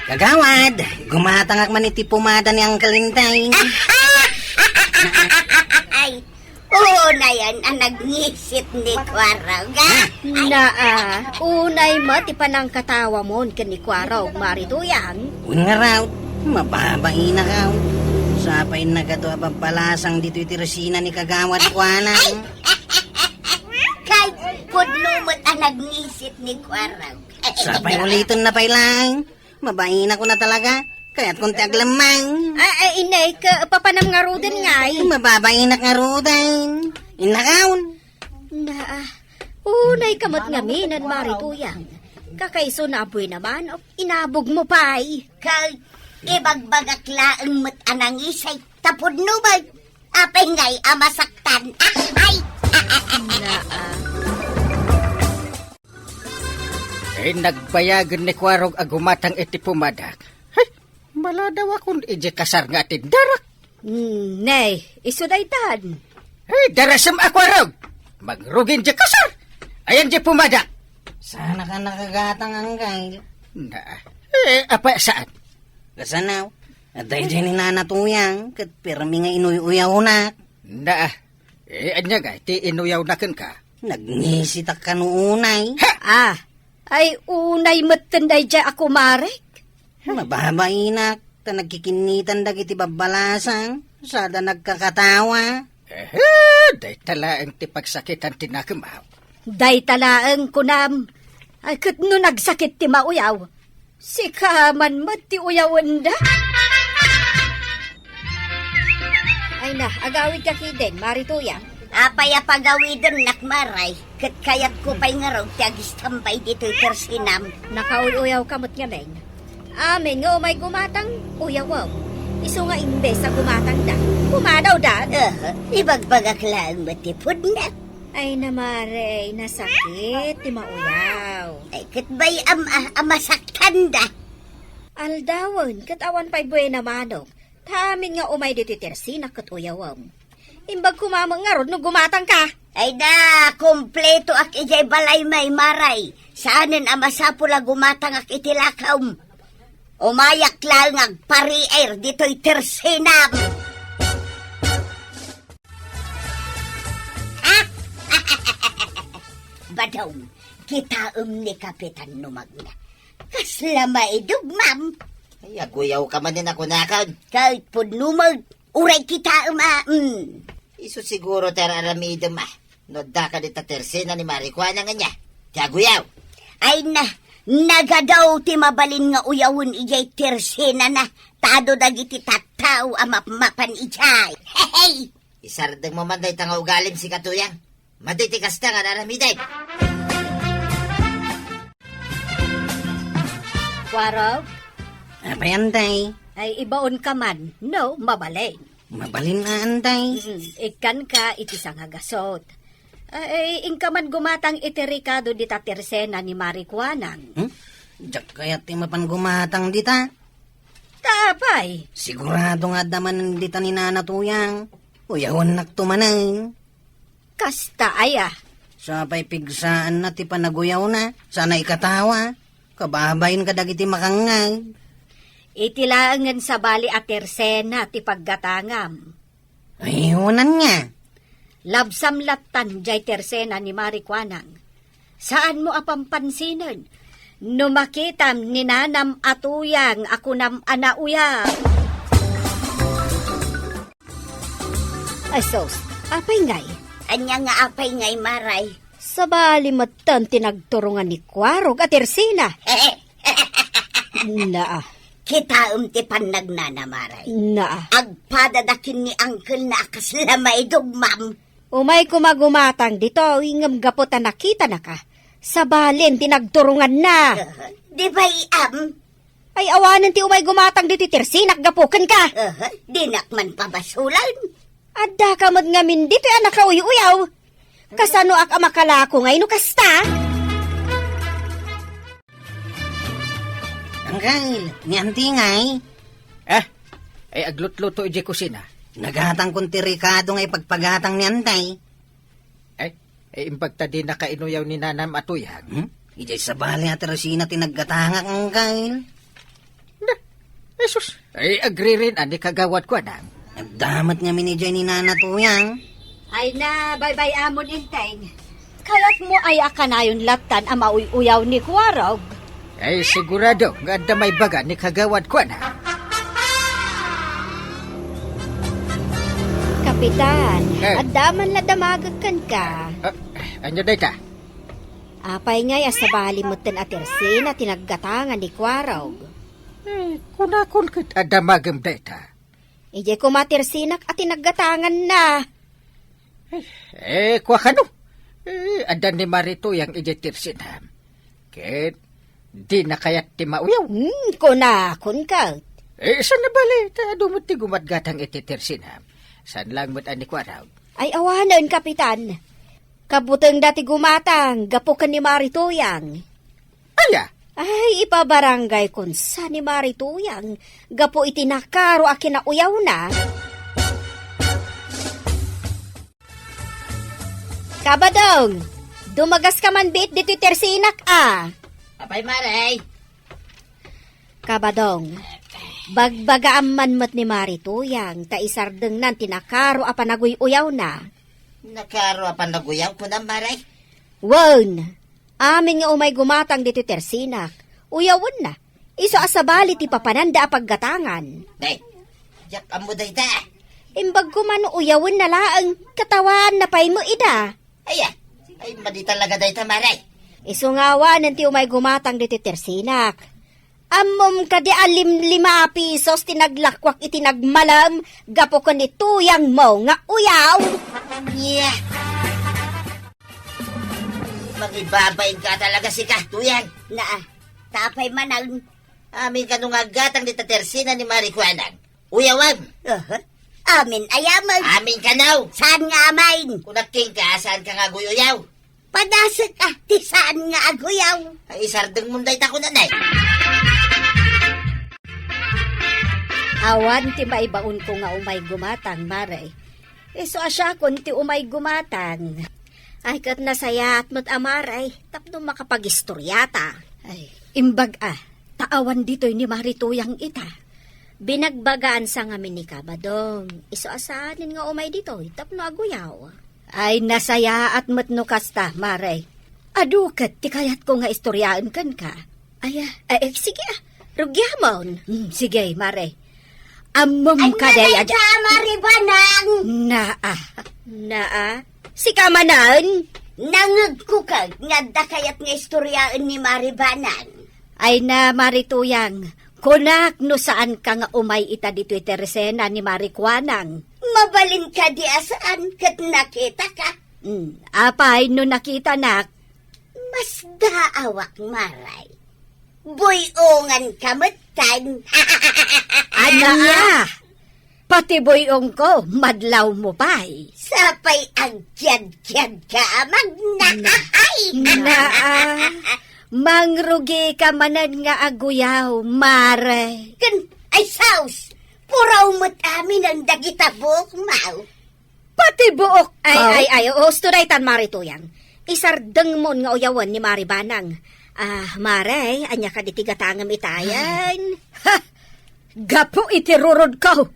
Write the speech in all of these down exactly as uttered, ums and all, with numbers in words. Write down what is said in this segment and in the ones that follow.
Kagawad, gumatangak man iti pomada ni Uncle Intay. Ay, unayan a nagngisit ni Kuarog, a? Naa, unay met ti panangkatawamon ken ni Kuarog, Mari Tuyang. Wen ngarud, mababainak, aw. Sapay nagadu a babbalasang ditoy ti resina ni Kagawad Kuana. Kay pudno met a nagngisit ni Kuarog. Sapay uliten na pay laeng. Mabainak una talaga. Kayatkon ti aglemmang. Ah, ah, inay, ka, papanam ngaruden ngay. Mababainak ngaruden. Innakaon. Naa, unay ka met ngamin, Mari Tuyang. Kakaiso na abuy naman, o, inabog mo pay. Kay, ibagbagak laeng met a nangisay, tapod no ba, apay ngay a masaktan. Ah, ay! Naa. Eh, nagbayagen ni Kuarog a gumatang iti pumadak. Hay, maladaw akon iti kasar nga atindarak. Hmm, ne, isu daytan. Hey, darasem a Kuarog! Magrugin ti kasar! Ayan ti pumadak! Sana ka nakagatang, Angkay. Na, eh, apa saan? Kasanaw, at daydiay ni Nana Tuyang, ket permi nga inuy-uyawnak. Na, eh, anya nga, ti inuyawna kenka? Nagnisitak kano unay. Ha! Ah, ay unay metten daydiay a kumarek. Mababainak, ta nagkikinnitan dagiti babbalasang, sada nagkakatawa. Eh, dayta laeng ti pagsakitan ti nakemaw. Dayta laeng kunam. Ay, ket no nagsakit ti mauyaw, sika man met ti uyawenda. Ay na, agawid ka kiden, Mari Tuyang. Apay a pagawidennak, Maray? Ket kayatko pay ngarud ti agistambay ditoy tersinam. Nakauy-uyaw ka met ngamin. Amin nga umay gumatang, uyawem. Isu nga imbes a gumatangda, pumadawda. Eh, ibagbagak laeng met ti pudno. Ay na, Mare, nasakit ti mauyaw. Ay, ket bay-am a, a masaktanda. Aldawen, ket awan pay buena manok. Ta amin nga umay ditoy tersinak ket uyawem. Imbag koma met ngarud no gumatangka. Ay da, kumpletoak idiay balay, Maray. Saanen a masapul a gumatangak iti lakawem. Umayak laeng agpariir ditoy tersinam. Badong, kitaem ni Kapitan no magna. Kasla maidog, ma'am. Ay, aguyaw ka manen a kunakan. Kay pudno met, uray kitaem a, mm. Isu siguro ti ar-aramidem a. No adda ka dita tersena ni Mari Kuana nga ania, ti aguyaw. Ay na, nagadu ti mabalin nga uyawen idiay tersenana, ta adu dagiti tattao a mapmapan idiay. Hehe! Isardeng mo man dayta nga ugalim, sika Tuyang. Madi ti kasta nga ar-aramidem. Kuarog? Apay, Antay? Ay, ibaon ka man. No, mabalin. Mabalin a, Antay. Mm, ikkan ka iti sangagasot. Ay, inka man gumatang iti rekado dita tersena ni Mari Kuanang. Hmm? Diak kayat ti mapan gumatang dita. Ta apay? Sigurado nga adda manen dita ni Nana Tuyang. Uyawennakto manen. Kasta aya? Sapay pigsaanna ti panaguyawna, sana ikatawa. Kababain kadagiti makangngeg. Iti laengen sabali a tersena ti paggatangam. Ay, unan nga. Labsam lattan jay tersena ni Mari Kuanang. Saanmo a pampansinen no makitam ni Nanam a Tuyang a kunam a nauyaw. Ay sus, apay ngay? Ania nga apay ngay, Maray? Sabali metten ti nagturongan ni Kuarog a tersena. Naa. Kitaem ti pannagnana, Maray. Naa. Agpadada ken ni angkelna a kasla maidog, ma'am. Umay koma gumatang ditoy, ngem gapu ta nakitanaka, sabalen ti nagturonganna. Di bay-am? Ay, awanen ti umay gumatang ditoy tersenak gapu kenka. Aha, dinak man pabasulan. Addaka met ngamin ditoy a nakauy-uyaw. Kasanoak a makalako ngay no kasta? Angkel, ni Auntie ngay? Ah, ay aglutluto idiay kusina. Nagatangkon ti rekado nga ipagpagatang ni Auntie. Ay, ay, imbag ta dinaka inuyaw ni Nanam a Tuyang. Hmm? Idiay sabali a tersena ti naggatangak, Angkel. Jesus, ay agririn a ni kagawad kuana. Agdamat ngamin idiay ni Nana Tuyang. Ay na, baybay-amon, Enteng. Kayatmo aya a kanayon lattan a mauy-uyaw ni Kuarog? Ay, sigurado nga adda maibaga ni kagawad kuana. Kapitan, Eh. adda man la damagek kenka. Ah, ania dayta? Apay ngay a sabali metten a tersina ti naggatangan ni Kuarog? Eh, kunakon ket a damagem dayta. Idiay koma tersinak a ti naggatanganna. Eh, eh, kua kano? Eh, adda ni Mari Tuyang idiay tersinam. Ket dina kayat ti mauyaw. Hmm, kunakon ket. Eh, saan a bale, ta adu met ti gumatgatang iti tersinam. Saan lang met a ni Kuarog. Ay, awanen, Kapitan. Kabutengda ti gumatang gapu ken ni Mari Tuyang. Aya? Ay, ipabarangaykon sa ni Mari Tuyang gapu iti nakaro a kinauyawna. Kabadong, dumagaska man biit ditoy tersinak a. Apay, Mari? Kabadong, bagbagaam man met ni Mari Tuyang ta isardengnan ti nakaro a panaguy-uyawna. Nakaro a panaguyaw, kunam, Mari? Wen, amin nga umay gumatang ditoy tersinak, uyawenna. Isu a sabali ti papananda a paggatangan. Ay, diak ammo dayta. Imbag koma no uyawenna laeng, ket awan na pay met ida. Aya, ay, madi talaga dayta, Mari. Isu nga awanen ti umay gumatang ditoy tersinak. Ammom kadi a limlima a pisos ti naglakuak iti nagmalem gapu ken ni Tuyangmo nga uyaw? Yeah. Mangibabain ka talaga, sika, Tuyang. Naa, ta apay manen? Amin kano nga aggatang dita tersina ni Mari Kuanang. Uyawem. Aha. Amin aya met? Amin kano. Saan nga amin? Kunak kenka, saan ka nga aguy-uyaw? Padasek a ti saan nga aguyaw. Ay, isardengmon dayta kunanay. Awan ti maibaonko nga umay gumatang, Mare. Isu a siakon ti umay gumatang. Ay, ket nasayaat met a Mare, tapno makapagistoriata. Ay, imbag a, ta awan ditoy ni Mari Tuyang ita. Binagbagaan sa ngamin ni Kabadong. Isu a saanen nga umay ditoy tapno aguyaw. Ay, nasayaat met no kasta, Mare. Adu ket ti kayatko nga istoryaen kenka. Ay, ah, eh, eh, sige, ah. Rugiamon. Hmm, sige, Mare. Ammom kaday a Mari Banang! Naa. Naa? Sika manen? Nangegko ket nga adda kayat nga istoryaen ni Mari Banang. Ay na, Mari Tuyang, kunak no saan ka nga umay ita ditoy tersena ni Mari Kuanang. Mabalin kadi a saan ket nakita ka? Hmm, apay no nakitanak? Masdaawak, Mare. Buy-ongan ka metten. Ania? Pati buy-ongko, madlawmo pay. Sapay agkiadkiad ka a magnaay. Naa, mangrugika manen nga aguyaw, Mare. Ken, ay sus! Puraw met aminen dagita buokmo. Pati buok. Ay, ay, ay, usto daytan, Mari Tuyang. Isardengmon nga uyawen ni Mari Banang. Ah, Mare, ania kadi ti gatangem itayen? Ha! Gapu iti rurodko,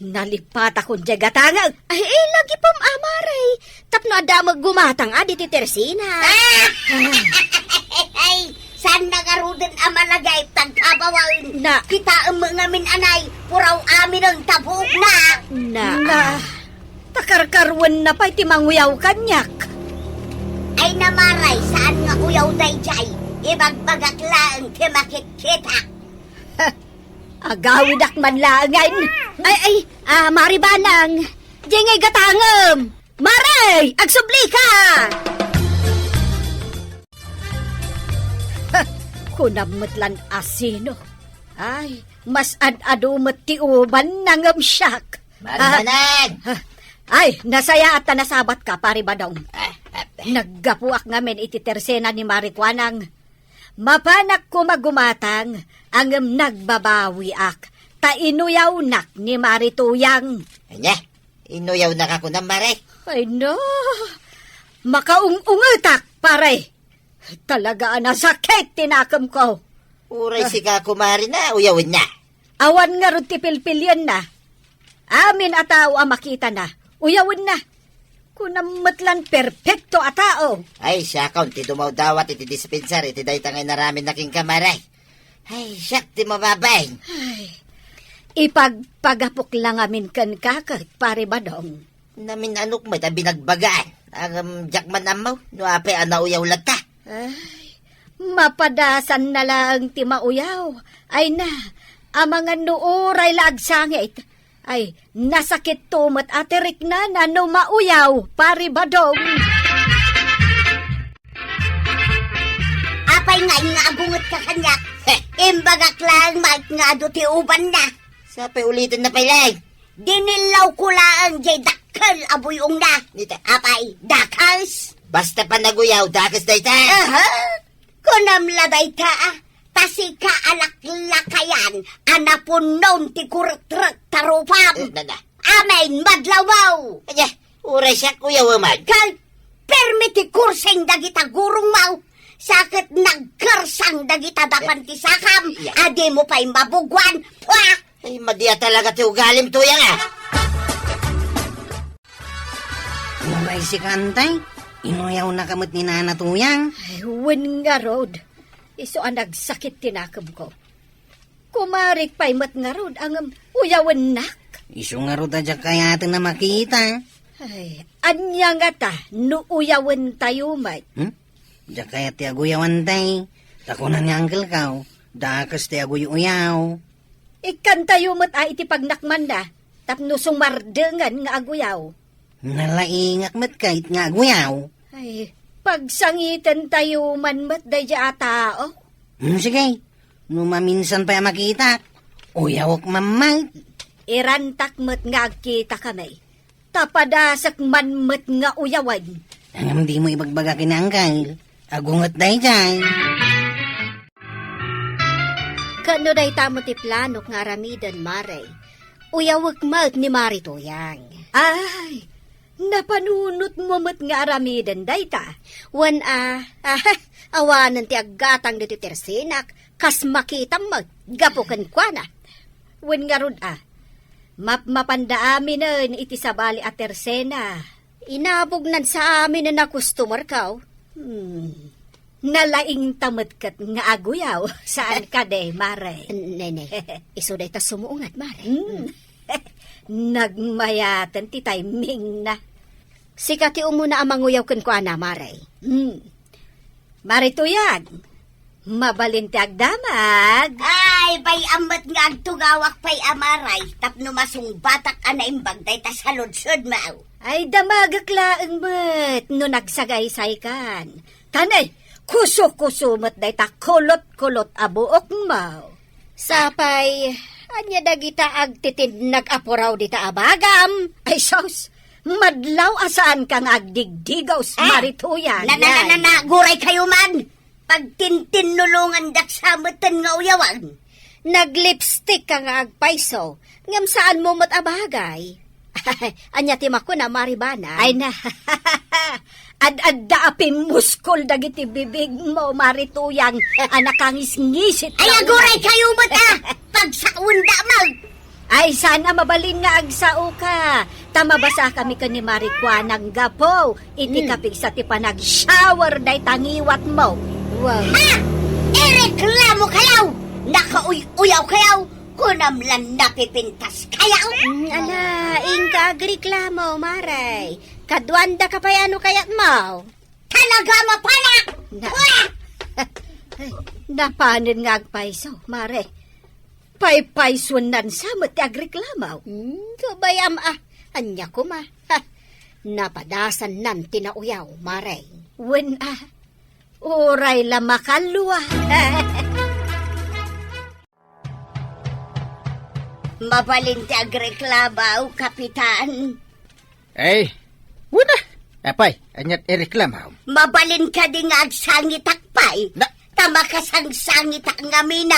nalipatakon diay gatangek. Ay, eh, lagipem a, Mare. Tapno adda met gumatang a ditoy tersina. Ah! Ay, saan na ngaruden a malagip tagkabawan? Na. Kitaem ngamin anay, puraw aminen ta buokna. Na. Na. Ta karkaruenna pay ti manguyaw kaniak. Ay na, Mare, saan nga uyaw daydiay? Ibagbagak laeng ti makitkitak. Agawidak man laengen. Ay, ay, ah, Mari Banang. Diay ngay gatangem. Mare, agsublika! Kunam met lan a sino. Ay, mas ad-adu met ti ubanna ngem siak. Mari Banang! Ah, ah, ay, nasayaat ta nasabatka, Pari Badong. Ah, ah, ah. Naggapuak ngamin iti tersena ni Mari Kuanang. Mapanak koma gumatang, ngem nagbabawiak, ta inuyawnak ni Mari Tuyang. Ania? Inuyawnaka kunam, Mare? Ay, no. Makaung-ungetak, pare. Talaga a nasakit ti nakemko. Uray sika, kumare, na uyawenna. Awan ngarud ti pilpilienna. Amin a tao a makitana, uyawenna. Kunam met lan perpekto a tao. Ay, siakon ti dumawdawat iti dispensar iti dayta nga inaramidna kenka, Mare. Ay, siak ti mababay. Ay, ipagpagapok la ngamin kenka ket, Pare Badong. Namin-anok met a binagbagaan. Ngem diak man ammo no apay a nauyaw latta. Ay, mapadasan na laeng ti mauyaw. Ay na, amangan no uray la agsangit. Ay, nasakitto met a ti riknana no mauyaw, Pare Badong. Apay nga innagungetka kaniak? Heh. Imbagak laeng met nga adu ti ubanna. Sapay ulitenna pay laeng. Dinillawko laeng diay dakkel a buy-ongna. Dita. Apay, dakes? Basta panaguyaw, dakes dayta. Aha. Kunam la dayta, a. Ta sika a laklakayan a napunnon ti kurekrek ta rupam. Eh, dada. Amen, madlawmo. Anya, uray siak uyawem man. Kal-, permi ti kursing dagita gurongmo. Sa ket nagkersang dagita dapan ti sakam. Eh, iya. A dimo pay mabuguan. Pua! Ay, madi a talaga ti ugalim, Tuyang, a. Uray sika, Antay, inuyawnaka met ni Nana Tuyang? Ay, wen ngarud. Isu a nagsakit ti nakemko. Kumarik pay met ngarud, ngem uyawennak. Isu ngarud a diak kayaten a makita. Ay, ania ngata no uyawentayo met? Hmm? Diak kayat ti aguyaw, Antay. Ta kuna ni Uncle Kao, dakes ti aguy-uyaw. Ikkantayo met a iti pagnakmanna, tapno sumardengen nga aguyaw. Nalaingak met kayat nga aguyaw. Ay, pagsangitentayo man met daydiay a tao. Hmm, sige. No maminsan pay a makitak, uyawek man met. Irantak met nga agkitakami. Ta padasek man met nga uyawen. Ngem dimo ibagbaga ken ni Uncle. Agunget daydiay. Ket no dayta met ti planok nga aramiden, Mare, uyawek met ni Mare Tuyang. Ay, napanunotmo met nga aramiden dayta? Wen a, ah, awanen ti aggatang ditoy tersenak, kas makitam met, gapu kenkuana. Wen ngarud a, mapmapanda aminen iti sabali a tersena. Inabognan sa aminen a customer, kaw. Hmm. Nalaingta met ket nga aguyaw, saan kadi, Mare? Nene, isu dayta sumuungat, Mare. Hmm. Nagmayaten ti timingna. Sika ti umuna a manguyaw kenkuana, Mare. Hmm. Mare Tuyang, mabalin ti agdamag? Ay, bay-am met nga agtugawak pay a Mare, tapno masungbatak a naimbag dayta saludsodmo. Ay, damagek laeng met no nagsagaysaykan. Tanay, kuso-kuso met dayta kulot-kulot a buokmo. Sapay, ania dagita agtitinnag a puraw dita a bagam? Ay, sus! Madlaw a saanka nga agdigdigaw, Mare Tuyang. Na, na, na, na, na, guray kayo man! Pagtintinnulongandak sa metten nga uyawan. Naglipstick ka nga agpayso, ngem saanmo met a bagay. Ania ti makuna, Mare Banang? Ay na, ad-adda a pimmuskol dagiti bibigmo, Mare Tuyang, a nakangisngisit. Ay, aguray kayo met a! Pagsakwendak man! Ay, saan a mabalin nga agsaoka. Ta mabasakami ken ni Mare Kuanang gapu iti kapigsa ti panag-shower dayta ngiwatmo. Wow. Ha? Ireklamo kayo! Nakauy-uyaw kayo! Kunam lan napipintas kayo! Mm, ala, inka agreklamo, Mare. Kaduanda ka pay ano kayatmo? Talaga mapanak! Na- Wah! Ay, napanen nga agpayso, Mare. Paypaysuennan sa met ti agreklamo. Hmm, kabay-am a. Ania koma? Ha, napadasannan ti nauyaw, Mare. Wen a, uray la makalua. Mabalin ti agreklamo, Kapitan. Ay, wen a. Apay, aniat ireklamo? Mabalin kadi nga agsangitak pay? Na- Ta makasangsangitak ngamin.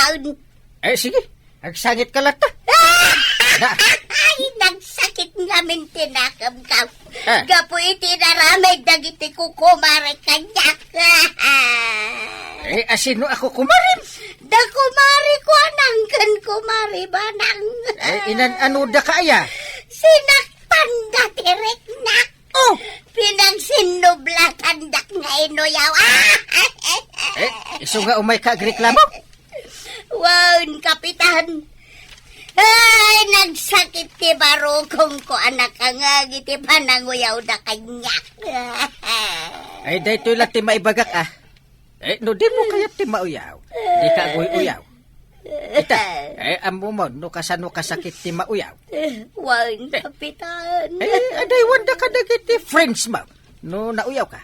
Eh, sige. Agsangit ka latta. Na- Ay, nagsakit ngamin ti nakemko. Ah. Gapu iti naramid dagiti kukumare kaniak. Eh, asino a kukumarem? Da kumare Kuanang ken kumare Ban. Inan-anodaka aya? Sinaktanda ti riknak. Oh! Pinagsinnublatandak nga inuyaw. Ah! Eh, isu nga umayka agreklamo? Wen, Kapitan. Ay, nagsakit ti barukongko a nakangngeg iti pananguyawda kaniak. Ay, daytoy la ti maibagak, ah. Eh, no dimo kayat ti mauyaw, dika aguy-uyaw. Ita, eh, ammomon no kasano kasakit ti mauyaw. Wen, Kapitan. Eh, adaywanda kadagiti friends mo no nauyawka.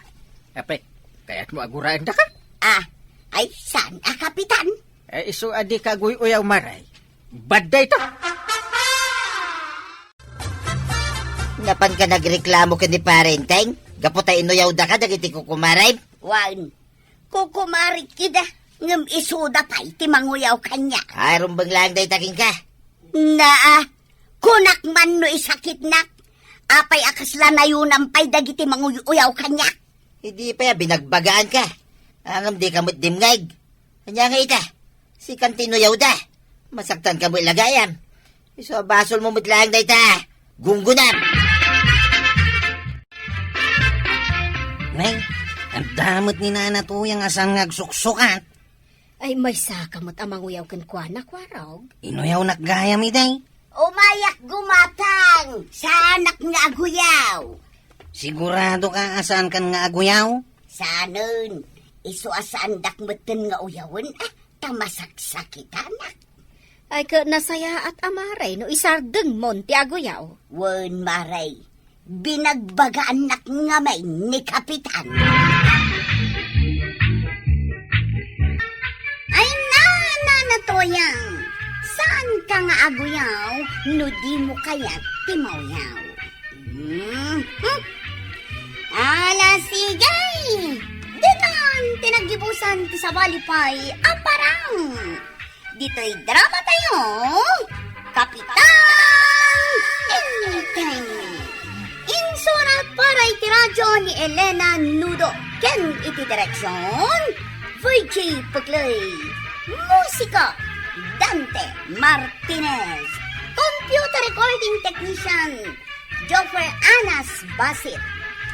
Apay, kayatmo aguraendaka? Ah, ay, saan a, Kapitan? Eh, isu a dika aguy-uyaw, Maray. Bad dayta. Napanka nagreklamo ken ni Pare Enteng gapu ta inuyawdaka dagiti kukumarem? Wen, kukumarek ida, ngem isuda pay ti manguyaw kaniak. Ay, rumbeng laeng dayta kenka. Naa, kunak man no isakitnak, apay a kasla nayonam pay dagiti manguy-uyaw kaniak? Idi pay a binagbagaanka, ngem dika met dimngeg. Ania nga ita? Sikan ti inuyawda. Masaktanka met la gayam. Isu a basolmo met laeng dayta. Gunggonam! Nay, adda met ni Nana Tuyang a saan nga agsuksukat. Ay, maysaka met a manguyaw kenkuana, Kuarog. Inuyawnak gayam idi. Umayak gumatang! Saanak nga aguyaw! Siguradoka a saankan nga aguyaw? Saanen, isu a saandak metten nga uyawen, ah, ta masaksakitanak. Ay, ket nasayaat a, Maray, no isardengmon ti aguyaw. Wen, Maray, binagbagaannak ngamin ni Kapitan. Ay, na, Nana Tuyang, saanka nga aguyaw no dimo kayat ti mauyaw? Hmm, hmm. Ala, sige! Ditan ti naggibusan ti sabali pay a parang. Ditoy drama tayo, Kapitan Enteng. Insurat para iti radyo ni Elena Nudo ken iti direksyon, Virgie Puclay. Musika, Dante Martinez. Computer recording technician, Joffer Anas Basit.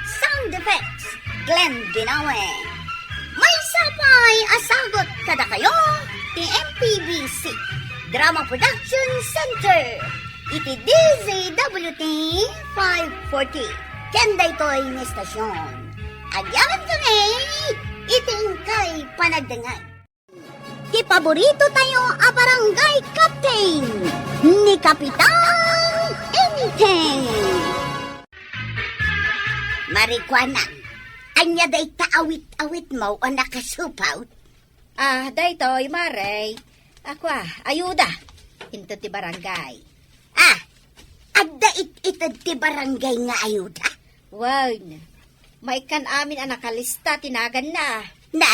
Sound effects, Glenn Binawe. Maysa pay a sagut kadakayo ti M P B C Drama Production Center iti D Z W T five forty. Ken daytoy nga estasyon, agyamankami iti inkay panagdengngeg. Ti paborito tayo a barangay captain, ni Kapitan Enteng. Marikuana, ania dayta awit-awitmo a nakasupaw? Ah, daytoy, Maray. Ako, ah, ayuda. Inted ti barangay. Ah, adda it-ited ti barangay nga ayuda? Wen, maikkan amin a nakalista ti naganna. Na,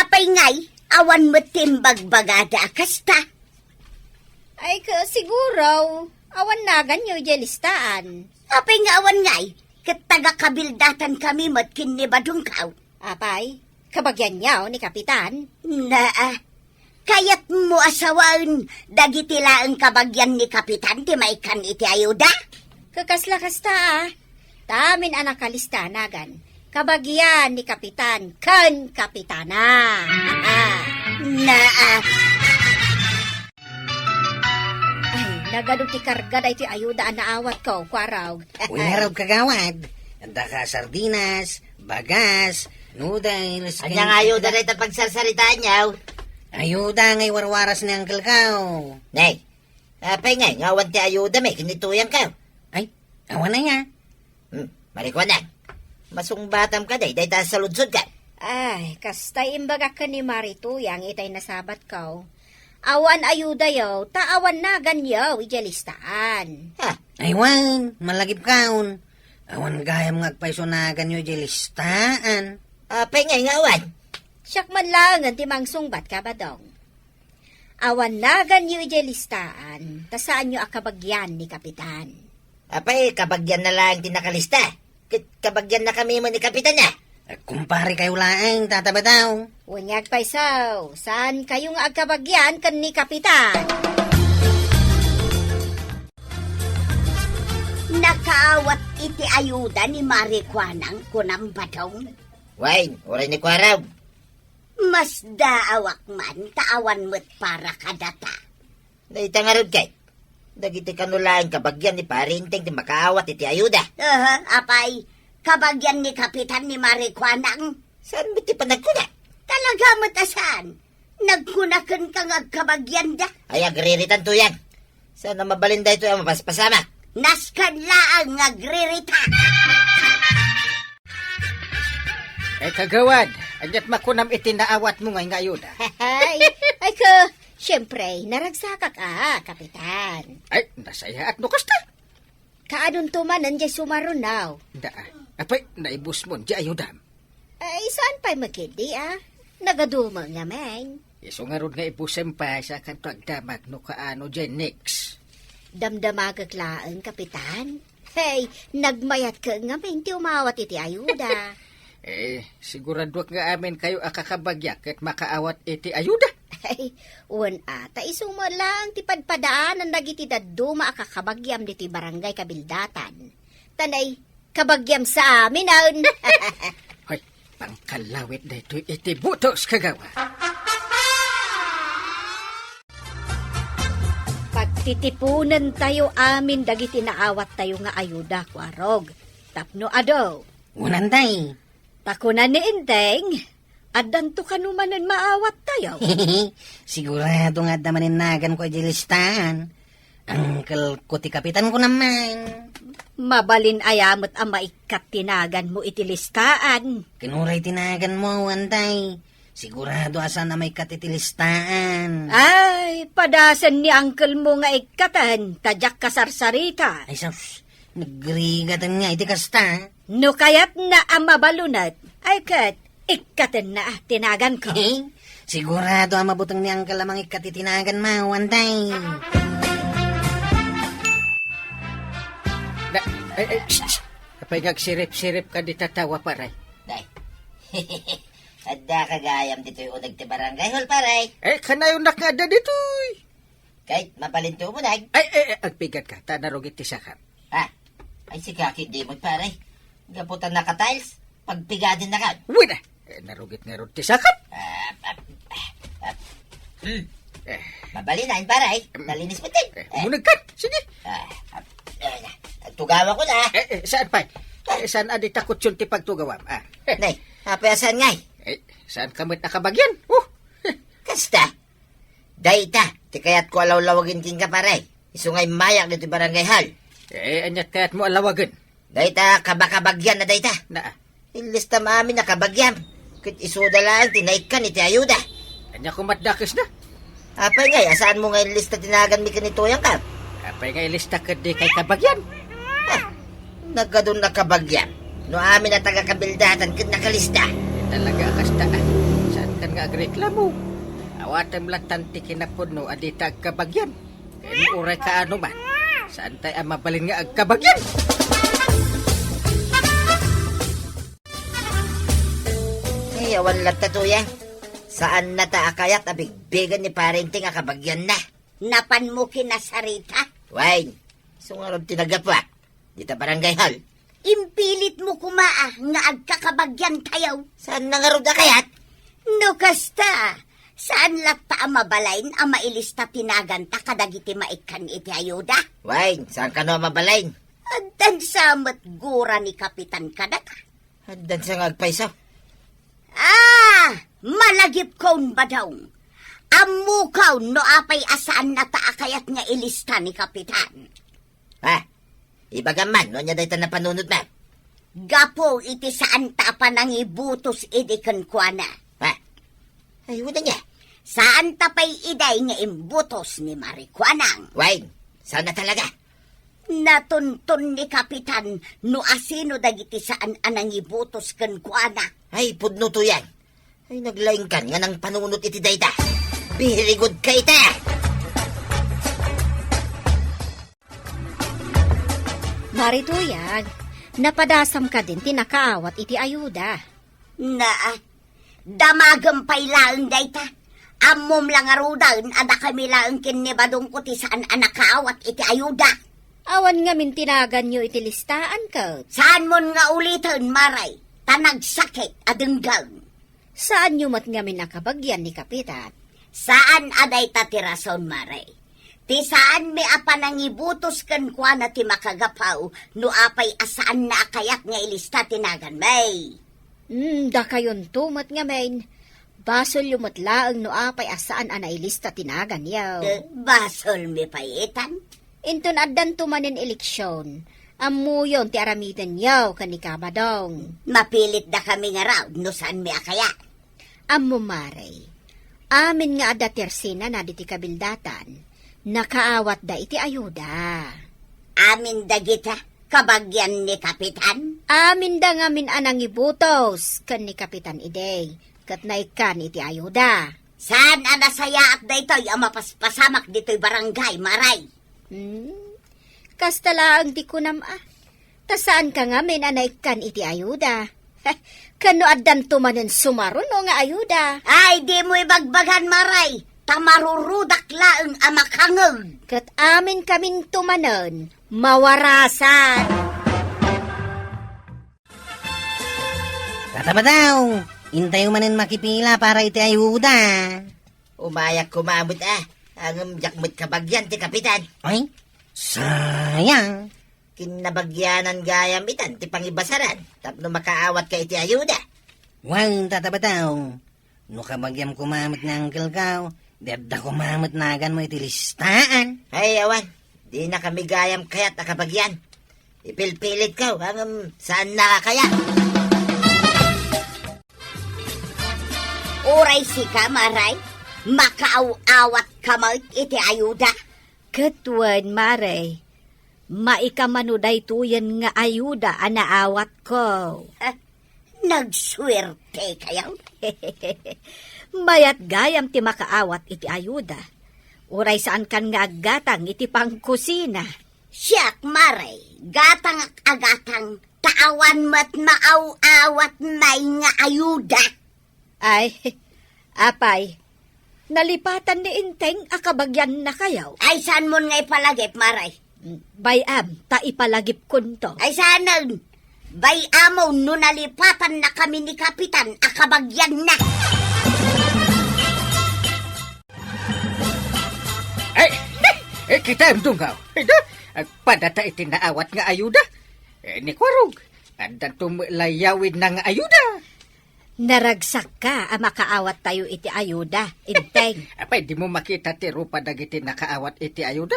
apay ngay, awan met ti imbagbagada a kasta? Ay, ka, siguro, awan naganyo idiay listaan. Apay nga awan ngay, ket taga-kabildatan kami met ken ni Badongkaw. Apay, kabagianyo ni Kapitan? Naa, kayatmo a sawen dagiti laeng kabagian ni Kapitan ti maikkan iti ayuda? Kakasla kasta, ah. Tamin a nakalista nagan, kabagian ni Kapitan ken Kapitana. Naa. Ay, nagadu ti karga daytoy ayuda a naawatko, Kuarog. Uy, ngarud, kagawad. Adda ka sardinas, bagas, noodles, ania nga ayuda dayta pagsarsaritaanyo? Ayuda nga iwarwaras ni uncle ko. Nay, apay ngay nga awan ti ayuda mi ken ni Tuyang ko? Ay, awan aya. Hmm, marikuana. Masungbatam kadi dayta a saludsodko. Ay, kastay imbagak ken ni Mari Tuyang itay nasabatko. Awan ayudayo, ta awan naganyo idiay listaan. Ha? Ay wen, malagipkon. Awan gayam nga agpayso naganyo idiay listaan. Apay ngay nga awan? Siak man laengen ti mangsungbat, Kabadong. Awan naganyo idiay listaan, ta saanyo a kabagian ni Kapitan. Apay, kabagianna laeng ti nakalista? Ket kabagiannakami met ni Kapitan, a? Agkumparekayo laeng, Tata Badong. Wen nga agpayso, saankayo nga agkabagian ken ni Kapitan? Akaawat iti ayuda ni Mari Kuanang, kunam, Badong? Wen, uray ni Kuarog. Masdaawak man ta awan met para kadata. Dayta ngarud ket, dagiti kano laeng kabagian ni Pari Enteng ti makaawat iti ayuda. Aha, apay, kabagian ni Kapitan ni Mari Kuanang? Saan met ti panagkuna? Talaga met a saan. Nagkunakenka nga agkabagianda. Ay, agriritan, Tuyang. Saan a mabalin daytoy a mapaspasamak? Nasken laeng nga agririta. Ay, kagawad, aniat makunam iti naawatmo ngay nga ayuda? Ay, ay, ka, siyempre, naragsakak a, Kapitan. Ay, nasayaat no kasta. Kaanonto manen diay sumarunaw? Da, apay, naibusmon diay ayudam? Ay, saan pay makidi, a? Nagadumo ngamin. Isu ngarud nga ibusem pay, sakanto agdamag no kaano diay next. Damdamagek laeng, Kapitan. Hey, nagmayat ka ngamin ti umawat iti ayuda. Eh, siguraduak nga amin kayo a kakabagiak ket makaawat iti ayuda. Ay, wen a, ta isu met laeng ti padpadaanan dagiti dadduma a kakabagiam ditoy barangay Kabildatan. Tanay, kabagiam sa amin, aun. Hoy, pangkallawit daytoy iti butos, kagawa. Pagtitipunen tayo amin dagiti naawat tayo nga ayuda, Kuarog. Tapno adu. Unantay. Ta kuna ni Enteng, addanto kano manen maawat tayo. Sigurado nga adda manen naganko iti listaan. Angkelko ti kapitan ko naman. Mabalin aya met a maikkat ti naganmo iti listaan? Ken uray ti naganmo, antay. Sigurado a saan a maikkat iti listaan. Ay, padasen ni angkelmo nga ikkaten, ta diak kasarsarita. Ay, sus, nagrigaten nga iti kasta. No kayatna a mabalunet, ay ket ikkatenna ti naganko. Sigurado a mabuteng ni Angkel a mangikkat iti naganmo, antay. Na, ay, ay, shh, shh. Apay nga agsirip-sirip ka di tatawa, pare? Day. Adda ka gayam ditoy uneg ti barangay hall, pare? Eh, kanayon na kada ditoy. Kay, mabalinto mo, Nag. Ay, ay, ay, agpigat ka. Ta narugit ti sakap. Ha? Ay, si Kaki Dimon, pare. Gapu ta naka-tiles, pagpigaden na ka. Uy, na. Eh, narugit ngarud ti sakap. Ah, ah, ah, ah. Hmm. Eh. Mabalin, pare. Hmm. Nalinis mo din. Eh, eh. Munag ka. Sige. Ah, ah, eh, agtugawa ko na. Eh, eh, saan pa? Eh, saan a di takot yun ti pagtugawam? Ah. Eh. Nay, apa saan ngay? Eh, saan ka met nakabagyan? Oh. Kasta. Dayta, ti kayatko a lawlawagen kenka, pare. Isu nga immayak ditoy barangay hall. Eh, aniat kayatmo a lawagen? Dayta, kabakabagyan na dayta. Naa. Illistam amin a kabagiam. Ket isuda laeng ti naikkan iti ayuda. Ania koma ti dakesda? Apay ngay, a saanmo nga illista ti naganmi ken ni Tuyang ka? Apay nga ilista ket di kay kabagian? Ah, nagadu a kabagiam. No amin a taga-Kabildatan ket nakalista. Talaga a kasta, ah. Saan kan nga agreklamo? Awatem lattan ti kinapudno a dita agkabagian. Ken uray kaano man, saantay a mabalin nga agkabagian. Ay, awan latta, Tuyang. Saannata a kayat a bigbigen ni Pare Enteng a kabagianna. Napanmo kinasarita? Wen, isu ngarud ti naggapuak. Dita barangay hall. Impilitmo koma a nga agkakabagian tayo. Saanna ngarud a kayat? No kasta, saan latta a mabalin a mailista ti naganta kadagiti maikkan iti ayuda? Wen, saan kano a mabalin? Addan sa met gura ni Kapitan kadaka. Addan sa nga agpayso. Ah, malagipkon, Badong. Ammokon no apay a saannata a kayat nga ilista ni Kapitan. Ah, ibagam man, no ania dayta napanunotna? Gapu iti saanta a panangibutos idi kenkuana. Ah, ay, wen ania? Saanta pay idi nga imbutos ni Mari Kuanang. Wen, saanna talaga? Natunton ni Kapitan no asino dagiti saan a nangibutos kenkuana. Ay, pudno, Tuyang. Ay, naglaingkan nga nangpanunot iti dayta. Very good ka ita! Mari Tuyang, napadasam kadin ti nakaawat iti ayuda. Naa, damagem pay laeng dayta. Ammom la ngaruden a dakami laeng ken ni Badongko ti saan a nakaawat iti ayuda. Awan ngamin ti naganyo iti listaan ket? Saanmon nga uliten, Mare, ta nagsakit a denggen. Saanyo met ngamin a kabagian ni Kapitan? Saan a dayta ti rason, Mare. Ti saanmi a panangibutos kenkuana ti makagapu no apay a saanna a kayat nga ilista ti naganmi. Hmm, dakayonto met ngamin. Basolyo met laeng no apay a saan a nailista ti naganyo. Eh, basolmi pay itan? Inton addanto manen eleksion, ammoyon ti aramidenyo ken ni Kabadong. Mapilitdakami ngarud no saanmi a kayat. Ammo, Mare, amin nga adda ti arsenana ditoy kabildatan, nakaawatda iti ayuda. Amin dagita kabagian ni Kapitan? Aminda ngamin a nangibutos ken ni Kapitan idi, ket naikkan iti ayuda. Saan a nasayaat daytoy a mapaspasamak ditoy barangay, Mare? Hmm? Kasta laeng ti kunam a. Ta saanka ngamin a naikkan iti ayuda. Ken no addanto manen sumaruno nga ayuda? Ay, dimo ibagbagan, Mare. Ta marurudak laeng a makangeg. Ket aminkaminto manen, mawarasan. Tata Badaw, intayo manen makipila para iti ayuda. Umayak koma met a, ngem diak met kabagian ti Kapitan. Ay, sayang. Kinnabagianan gayam itan ti pangibasaran tapno makaawatka iti ayuda. Wen, Tata Badaw, no kabagiam koma met ni Uncle-ko, di adda koma met naganmo iti listaan. Ay, awan, dinakami gayam kayat a kabagian. Ipilpilitko, ngem saannak a kayat. Uray sika, Mare, makaaw-awatka met iti ayuda? Ket wen, Mare, maikamano daytoyen nga ayuda a naawatko. Eh, nagsuertekayo? Mayat gayam ti makaawat iti ayuda. Uray saankan nga aggatang iti pangkusina. Siak, Mare, gatangak a gatang, ta awan met maaw-awatmi nga ayuda. Ay, apay, nalipatan ni Enteng a kabagiannakayo? Ay, saanmon nga ipalagip, Mare? Bay-am, ta ipalagipkonto. Ay, saanen? Bay-amon no nalipatannakami ni Kapitan a kabagianna. Ay, eh, kitaem, Dunggaw. Ida, agpadata iti naawat nga ayuda. Eh, ni Kuarog, addanto met la yawidna nga ayuda. Naragsakka a makaawattayo iti ayuda, Enteng. Apay, dimo makita ti rupa dagiti nakaawat iti ayuda?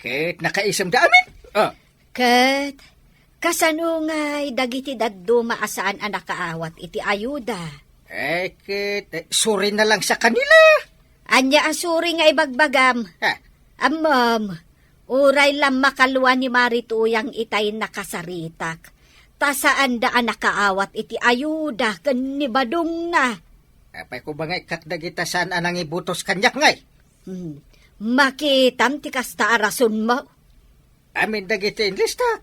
Ket nakaisemda amin. Oh. Ket kasano ngay dagiti dadduma a saan a nakaawat iti ayuda? Eh, ket, eh, surina laeng sa kanila. Ania a suri nga ibagbagam? Ha? Ammom, uray la makalua ni Mari Tuyang itay nakasaritak, ta saanda a nakaawat iti ayuda ken ni Badongna. Apay koma nga ikkak dagita saan a nangibutos kaniak ngay? Hmm. Makitam ti kasta a rasonmo? Amin dagiti inlistak.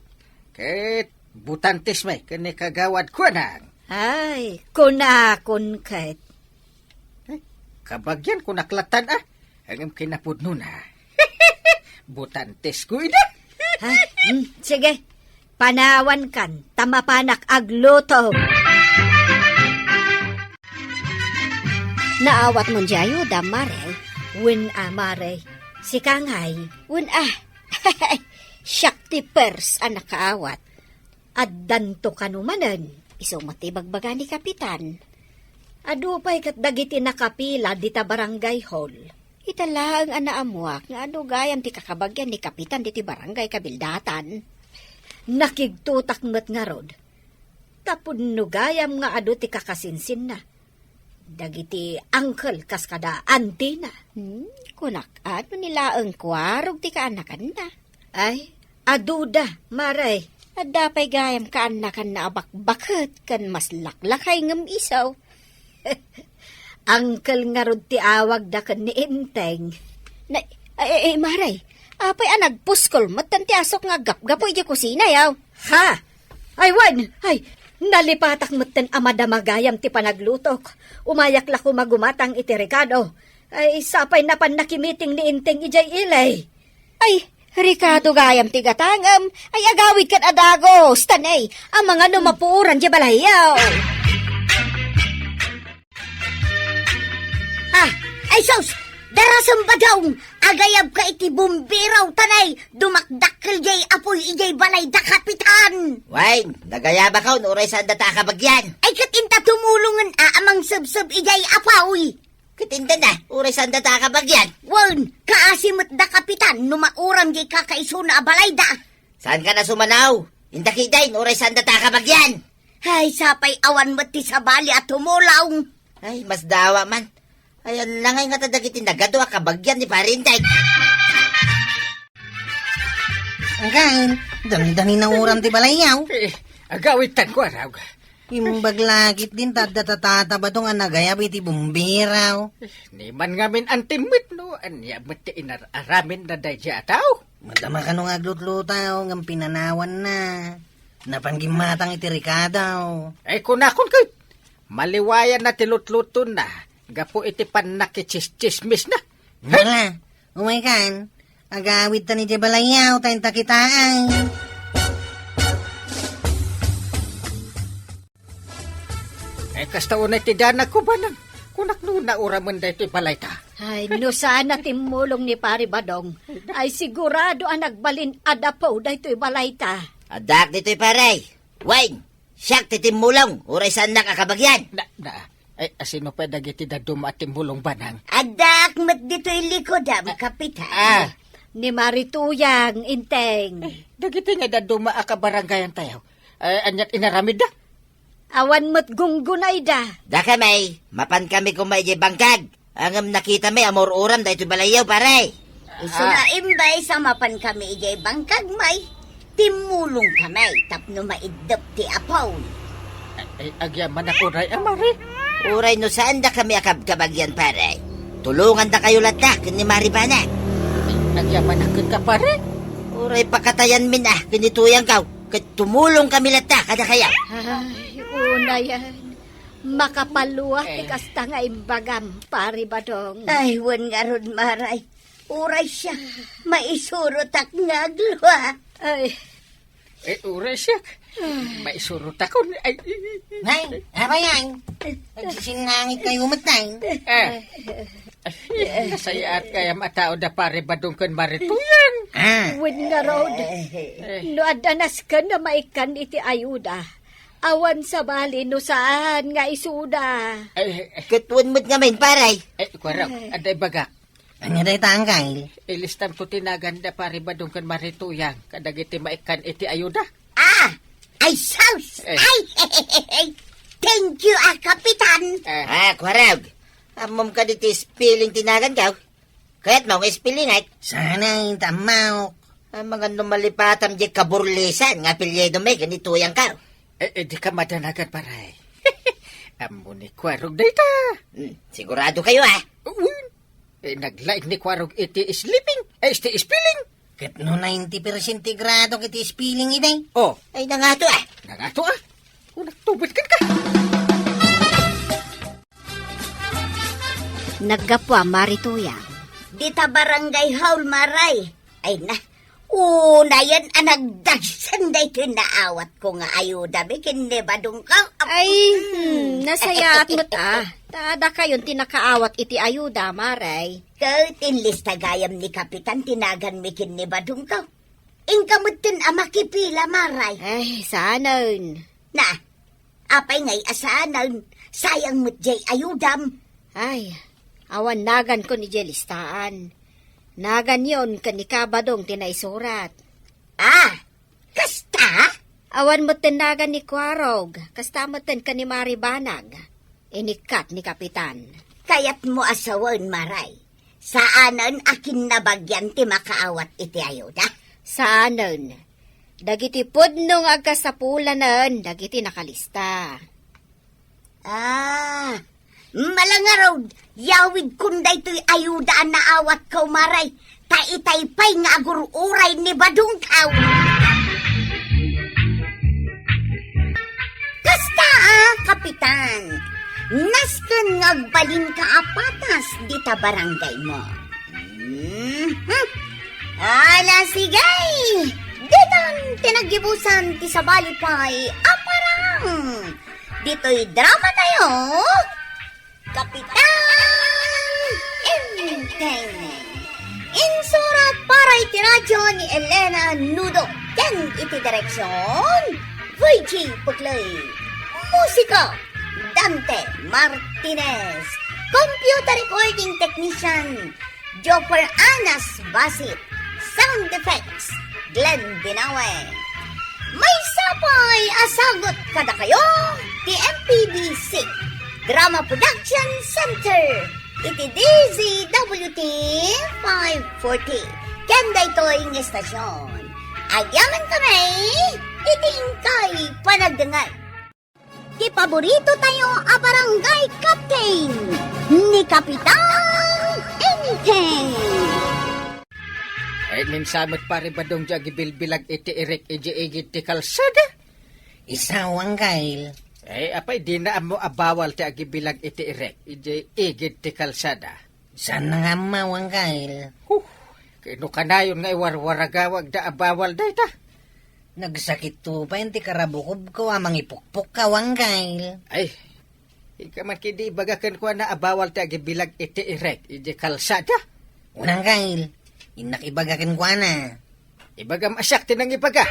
Ket butantes met ken ni Kagawad Kuanang. Ay, kunakon ket. Eh, kabagian kunak lattan, ah. Ngem kinapudnona. Butantes ko ida. Ay, hmm, sige. Panawankan, ta mapanak agluto. Naawatmon diay ayuda, Mare? Wen a, Mare. Sika ngay? Wen a. Siak ti pers a nakaawat. Addanto kano manen, isu met ti ibagbaga ni Kapitan. Adu pay ket dagiti nakapila dita barangay hall. Ita laeng a naammuak nga adu gayam ti kakabagian ni Kapitan diti barangay kabildatan. Nakigtotak met ngarud. Ta pudno gayam nga adu ti kakasinsinna. Dagiti uncle kas kada antina. Hmm, kunak, adu ni laeng Kuarog ti kaanakanna? Ay, aduda, Mare. Adda pay gayam kaanakanna a bakbaket ken maslaklakay ngem isu. Uncle ngarud ti awagda ken ni Enteng. Na, ay, ay, ay, Mare, apay a nagpuskol metten ti asok nga aggapgapu idiay kusina, yaw? Ha? Ay, wen! Ay, nalipatak metten a madama gayam ti panaglutok. Umayak la koma gumatang iti rekado. Ay, sapay napan nakimiting ni Enteng idiay ili. Ay, Rikado gayam ti gatangem, ay agawid ket a dagos, tanay, amangan no mapuoran diay balayyo. Ah, ay sus! Darasem, Badong! Agayabka iti bumbero, tanay, dumakdakkel diay apuy idiay balay da Kapitan! Wen, nagayabakon, uray saan data a kabagian. Ay, ket inta tumulongen a, a mangsebseb idiay apuy. Ket inta na, uray saan data a kabagian. Wen, kaasi met da Kapitan no maoram diay kakaisuna a balayda. Saanka a sumanaw? Inta ketdin, uray saan data a kabagian. Ay, sapay awan met ti sabali a tumulong. Ay, masdawa man. Ay, ania ngay ngata dagiti nagadu a kabagian ni Pare Inday? Again, damdami na uram ti balayyo. Eh, agawid tan kuarag. Imbag lakit din, tadda tatata Badong a nagayab iti bumbero. Eh, ni man ngamin antim met no, ania met ti inar-aramin na daydi a tao? Madama kano nga aglutlutaw, ngem pinanawanna. Napan gimmatang iti rikado. Ay, kunakon ket, maliwayanna ti lutlutonna, gapu iti pannakitsismisna. Hala, umaykan, agawid ta idiay balayyo, ta inta kitaen. Ay, kasta unay ti danagko, Banang. Kunak no nauramen daytoy balayta. Ay, no saan a timmulong ni Pare Badong, ay sigurado a nagbalin a dapo daytoy balayta. Addaak ditoy, pare. Wen, siak ti timmulong, uray saannak a kabagian. Na, na, ay, asino pay dagiti dadduma a timmulong, Banang? Addaak met ditoy likodam, Kapitan. Ah. Ni Mari Tuyang, Inteng. Eh, dagiti nga dadduma a kabarangayantayo, ay, aniat inaramidda? Awan met gunggunayda. Dakami, mapankami koma idiay bangkag. Ngem nakitami a maur-uram daytoy balayyo, pare. Isu nga imbes a mapankami idiay bangkag, may timmulongkami tapno maiddep ti apuy. Ay, ay, agyamanak uray a, mare. Uray no saandakami a kabkabagian, pare. Tulongandakayo latta ken ni Mari Banang. Ay, agyamanak kenka, pare. Uray pakatayanmin a ken ni Tuyangko. Ket tumulongkami latta kadakayo. Ay, unayen. Makapalua ti Eh. kasta nga imbagam, Pare Badong. Ay, wen ngarud, Maray. Uray siak, maisurotak nga aglua. Ay. Eh, uray siak. Maisurotakon. Ay. Nay, apay yan? Nagsisinnangitkayo met, nay. Eh. Ay, nasayaat gayam a tao da Pare Badong ken Mari Tuyang. Ah. Wen ngarud, Eh. no adda nasken a maikkan iti ayuda, awan sabali no saan nga isuda. Eh, eh. Ket wen met ngamin, pare. Eh, kuarok, Ay. adda ibagak. Ania dayta, angkel? Ilistamto ti nagan da Pare Badong ken Mari Tuyang kadagiti maikkan iti ayuda. Ah! Ay, sus! Eh. Ay! Thank you, ah, Kapitan! Eh. Ah, kuarog. Ammom kadi ti spelling ti naganko? Kayatmo nga spellingek? Saan a, inta ammaok. Amangan no malipatam diay kaburlisan nga apelyidomi ken ni Tuyangko. Eh, eh, dika madanagan, pare. Ammo ni Kuarog dayta. Hmm, siguradokayo, ah? Wen. Eh, naglaing ni Kuarog iti sleeping, eh, iti spelling. Ket no ninety percent ti gradok iti spelling idi? Oh. Ay, nangato, ah. Nangato, ah. Unakto met kenka. Naggapu a Mari Tuyang. Dita barangay hall, Maray. Ay na, unayen a nagdagsen daytoy naawatko nga ayudami ken ni Badongko. Ay, hmm, nasayaat met a. Ta dakayon ti nakaawat iti ayuda, Maray. Ket inlista gayam ni Kapitan ti naganmi ken ni Badongko. Inka metten a makipila, Maray. Ay, saanen. Na, apay ngay a saanen? Sayang met diay ayudam. Ay, awan nagankon idiay listaan. Naganyon ken ni Kabadong ti naisurat. Ah, kasta? Awan metten nagan ni Kuarog, kasta metten ken ni Mari Banag. Inikkat ni Kapitan. Kayatmo a sawen, Maray. Saanen a kinnabagian ti makaawat iti ayuda? Saanen. Dagiti pudno nga agkasapulanen dagiti nakalista. Ah, malangarud, yawidkon daytoy ayuda a naawatko, Maray, ta itay pay nga agur-uray ni Badongko. Kasta a, Kapitan, nasken nga agbalinka a patas dita barangaymo. Mhm. Ala, Asigay! Ditan ti naggibusan ti sabali pay a parang. Ditoy drama tayo, Kapitan Enteng. Insurat para iti radyo ni Elena Nudo ken iti direksyon, Virgie Puclay. Musika, Dante Martinez. Computer recording technician, Joper Anas Basit. Sound effects, Glenn Binawe. Maysa pay a sagut kadakayo ti M P B C Drama Production Center iti D Z W T five forty. Ken daytoy nga estasyon, agyaman kami iti inkay panagdengngeg. Ti paborito tayo a barangay captain, ni Kapitan Enteng. Ay, minsan met, Pare Badong, ti agibilbilag iti irek idiay igid ti kalsada. Isu, Anggail. Ay, apay, dina ammo a bawal ti agibilag iti irek idiay igid ti kalsada. Saan nga ammo, Anggail? Huh, kano kanayon nga iwarwaragawak da a bawal dayta? Nagsakit to pay ti karabukobko a mangipukpok ka, Anggail. Ay, ika man kadi ibaga kenkuana a bawal ti agibilag iti irek idiay kalsada. Wen, Anggail, innak ibaga kenkuana. Ibagam a siak ti nangibaga.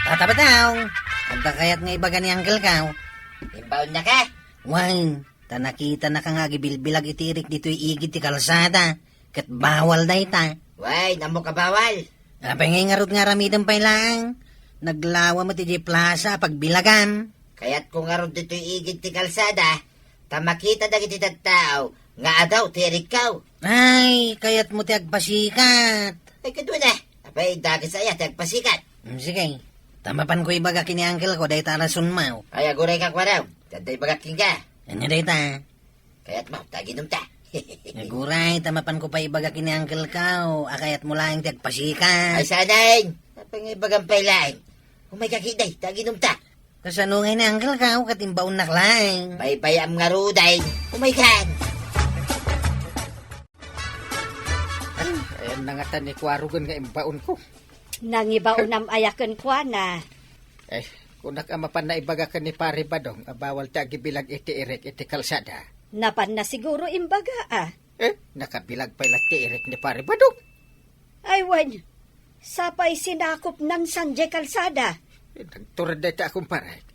Tata Badong, adda kayat nga ibaga ni Uncle Kaw? Imbaonnaka? Wen, ta nakitanaka nga agibilbilag iti irek ditoy igid ti kalsada, ket bawal dayta. Wen, ammok a bawal. Apay ngay ngarud nga aramidem pay laeng? Naglawa met idiay plasa a pagbilagam. Kayatko ngarud ditoy igid ti kalsada, ta makita dagiti tattao nga adaw ti irekko. Ay, kayatmo ti agpasikat. Ay, kaduana. Apay, dakes aya ti agpasikat. Mm, sige. Ta mapanko ibaga ken ni Uncle Kaw dayta a rasonmo. Ay, agurayka, kuarog. Adda ibagak kenka. Ania dayta? Kayatmo, ta aginumta. Aguray, ta mapanko pay ibaga ken ni Uncle Kaw a kayatmo laeng ti agpasikat. Ay, saan? Apay nga ibagam pay laeng? Umayka ketdi, ta aginumta. Kasano ngay ni Uncle Kaw ket imbaonnak laeng? Baybay-am ngaruden. Umaykan. Ay, ayanna ngata ni kuarogen nga imbaonko. Nangibaonam aya kenkuana? Ay, kunak a mapan naibaga ken ni Pare Badong a bawal ti agibilag iti irek iti kalsada. Napanna siguro imbaga, a. Eh, nakabilag pay la ti irek ni Pare Badong. Ay, wen, sapay sinakopnan sadiay kalsada. Eh, nagtured dayta a kumparek.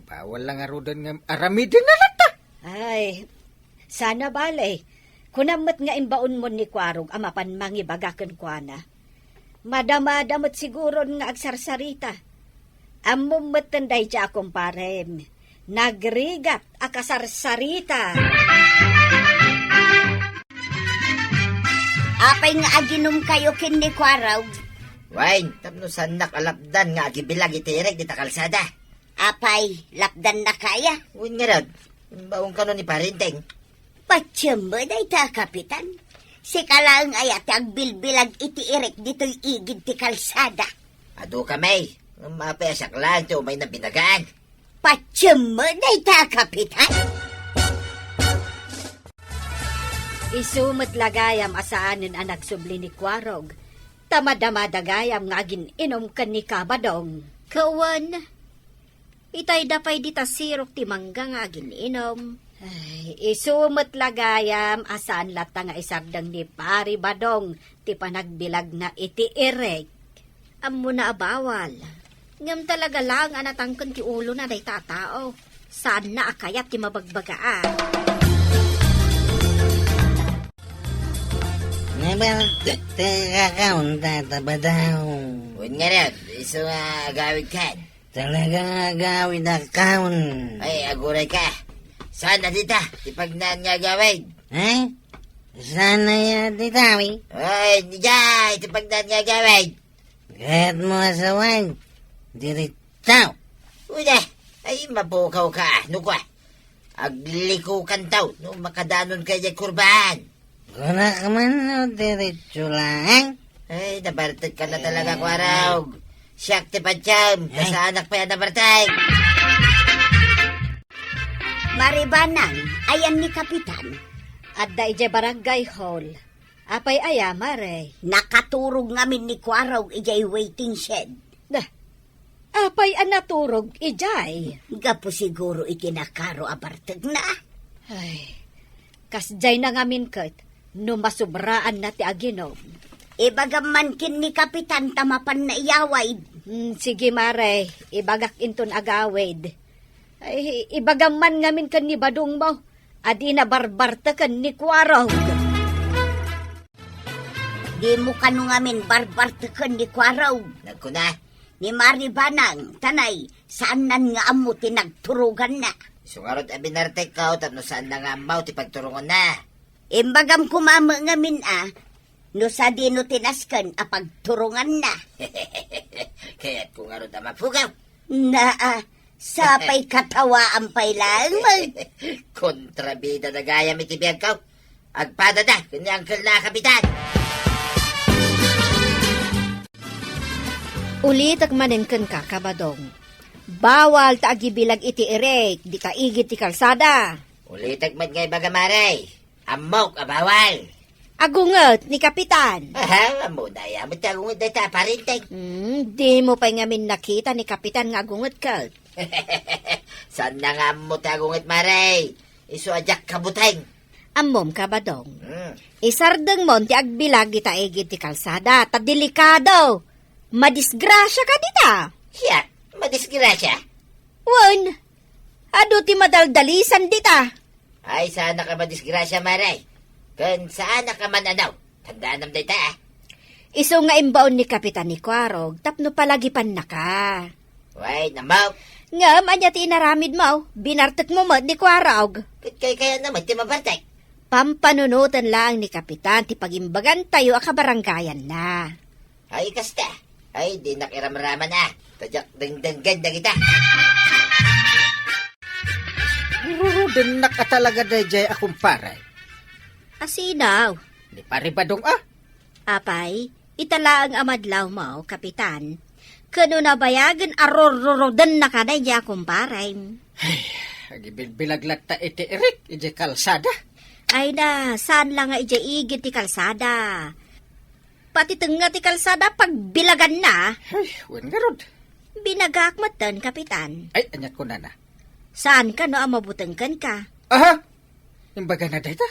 Bawal la ngaruden nga aramiden na latta. Ay, saan a bale. Kunam met nga imbaonmo ni kuarog a mapan mangibaga kenkuana. Madamada met siguron nga agsarsarita. Ammom metten dayta a kumparem. Nagrigat a kasarsarita. Apay nga aginumkayo ken ni kuarog? Wen, tapno saannak a lapdan nga agibilag iti irek dita kalsada. Apay, lapdannaka aya? Wen ngarud, imbaonka no ni Pare Enteng. Patiem met dayta, Kapitan. Sika laeng aya ti agbilbilag iti irek ditoy igid ti kalsada? Adu kami. Ngem apay a siak laeng ti umayna binagaan? Patiem met dayta, Kapitan. Isu met la gayam a saanen a nagsubli ni kuarog, ta madamada gayam nga agin-inom ken ni Kabadong. Kawan, itayda pay dita sirok ti mangga nga agin-inom. Ay, isu met la gayam a saan latta nga isardeng ni Pari Badong ti panagbilagna iti irek. Ammona a bawal. Ngem talaga laeng a natangken ti ulona dayta a tao. Saanna a kayat ti mabagbagaan. Nabal-, te-, te-, kakaon, Tata Badong. Wen ngarud, isu nga agawidkan. Talaga nga agawid a kaon. Ay, agurayka. Saan a dita ti pagnaan nga agawid? Eh? Saan a ya dita, wi? Ay, dita ti pagnaan nga agawid. Kayatmo a sawen, diretso. Uy, da, ay, mapukawka, no kua. Aglikukantaw, no makadanonka idiay kurbahan. Kunak man, no, diretso laeng. Ay, nabartekka na talaga, eh, kuarog. Siak ti patiem, eh, ta saanak pay a nabartek. Maribanang, ayan ni Kapitan. Adda idiay barangay hall. Apay aya, Mare? Nakaturog ngamin ni Kuarog idiay waiting shed. Da, apay a naturog idiay? Gapu siguro iti nakaro a bartekna. Ay, kasdiay na ngamin ket no masubraanna ti aginom. Ibagam man ken ni Kapitan ta mapanna iyawid. Hmm, sige, Mare, ibagak inton agawid. Ay, ibagam man ngamin ken ni Badongmo a dina barbarteken ni Kuarog. Dimo kano ngamin barbarteken ni Kuarog. Nagkuna, ni Mari Banang, tanay, saannan nga ammo ti nagturoganna. Isu ngarud a binartekko tapno saanna nga ammo ti pagturonganna. Imbagam koma met ngamin a, no sadino ti nasken a pagturonganna. Kayatko ngarud a mapukaw. Naa, sapay katawaan pay laeng met. Kontrabida na gayam iti biagko. Agpadada ken ni Uncle na a Kapitan. Ulitek manen kenka, Kabadong. Bawal ta agibilag iti irek, dika igid ti kalsada. Ulitek met nga ibaga, Mare. Ammok a bawal. Agunget ni Kapitan. Aha, ammona aya met ti agunget dayta a parenteng. Hmm, dimo pay ngamin nakita ni Kapitan nga agunget ket. Saanna nga ammo ti agunget, Mare. Isu a diak kabuteng. Ammom, Kabadong. Hmm. Isardengmon ti agbilag dita igid ti kalsada, ta delikado. Madisgrasiaka dita. Siak, madisgrasia? Wen, adu ti madaldalisan dita. Ay, saannak a madisgrasia, Mare. Ken saannak a man-anaw. Tandaanam dayta, a. Isu nga imbaon ni Kapitan ni Kuarog tapno palagipannaka. Wen, ammok. Ngem ania ti inaramidmo? Binartekmo met ni Kuarog. Ket kaykayatna met ti mabartek. Pampanunoten laeng ni Kapitan ti pagimbagantayo a kabarangayanna. Ay, kasta. Ay, dinak iramraman a. Ta diak dengdenggen dagita. Rurudennak a talaga daydiay a kumpare. Asino? Ni Pare Badong a. Apay, ita laeng a madlawmo, Kapitan. Ken no nabayagen a rururudennaka daydiay a kumparem. Ay, agibilbilag latta iti irik, iti kalsada. Ay na, saan la nga idiay igid ti kalsada. Pati tengnga ti kalsada, pagbilaganna. Ay, wen ngarud. Binagaak metten, Kapitan. Ay, aniat kunana? Saan kano a mabuteng kenka? Aha! Imbagana dayta?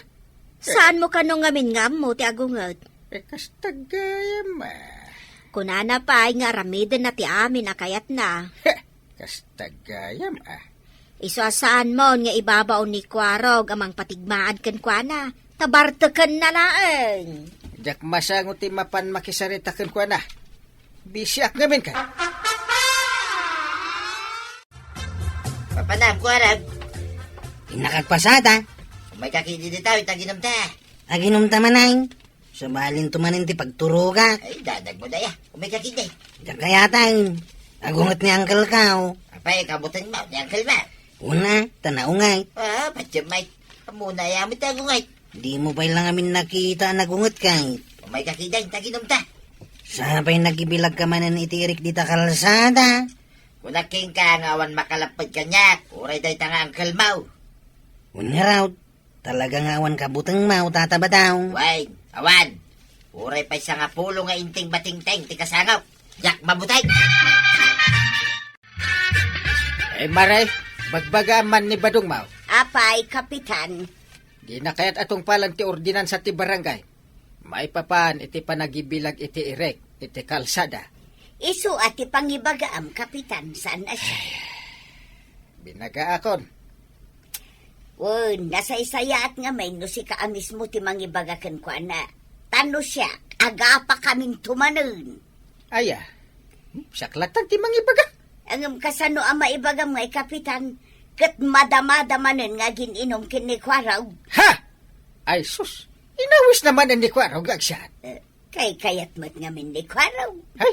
Saanmo kano ngamin nga ammo ti agunget? Eh, kasta gayam a. Kunana pay nga aramidenna ti amin a kayatna. Heh! Kasta gayam a. Isu a saanmon nga ibabaon ni Kuarog a mangpatigmaad kenkuana, ta bartekenna laeng. Diak masango ti mapan makisarita kenkuana. Bisiak ngamin ka. Papanam, Kuarog. Innakagpasada. Umayka ketdi dita, ita aginumta. Aginumta manen. Sabalinto manen ti pagturogak. Ay, dadagmo daya. Umayka ketdi. Diak kayatan. Agunget ni Uncle Kao. Apay, kabutengmo ni Uncle Mau? Una, ta naunget. Ah, patiyem met. Ammona aya met ti agunget? Dimo pay la ngamin nakita a nagunget kay. Umayka ketdi, ta aginumta. Sapay nagibilagka manen iti irik dita kalsada. Kunak kenka nga awan makalapped kaniak, uray dayta nga Uncle Mau. Wen ngarud, talaga nga awan kabutengmo, Tata Badong. Wen, awan. Uray pay sangapulo nga inting batingteng ti kasangok. Diak mabuteng. Eh, Mare, bagbagaam man ni Badongmo. Apay, Kapitan? Dina kayat a tungpalan ti ordinansa ti barangay. Maipapan iti panagibilag iti irik iti kalsada. Isu a ti pangibagaam, Kapitan, saan a siak? Binagaakon. Wen, nasaysayaat ngamin no sika a mismo ti mangibaga kenkuana. Ta no siak, agapakaminto manen. Aya, siak latta ti mangibaga. Ngem kasano a maibagam nga i Kapitan, ket madamada manen nga agin-inum ken ni Kuarog? Ha! Ay sus, inawisna manen ni Kuarog, agsyan. Eh, kaykayat met ngamin ni Kuarog. Ay,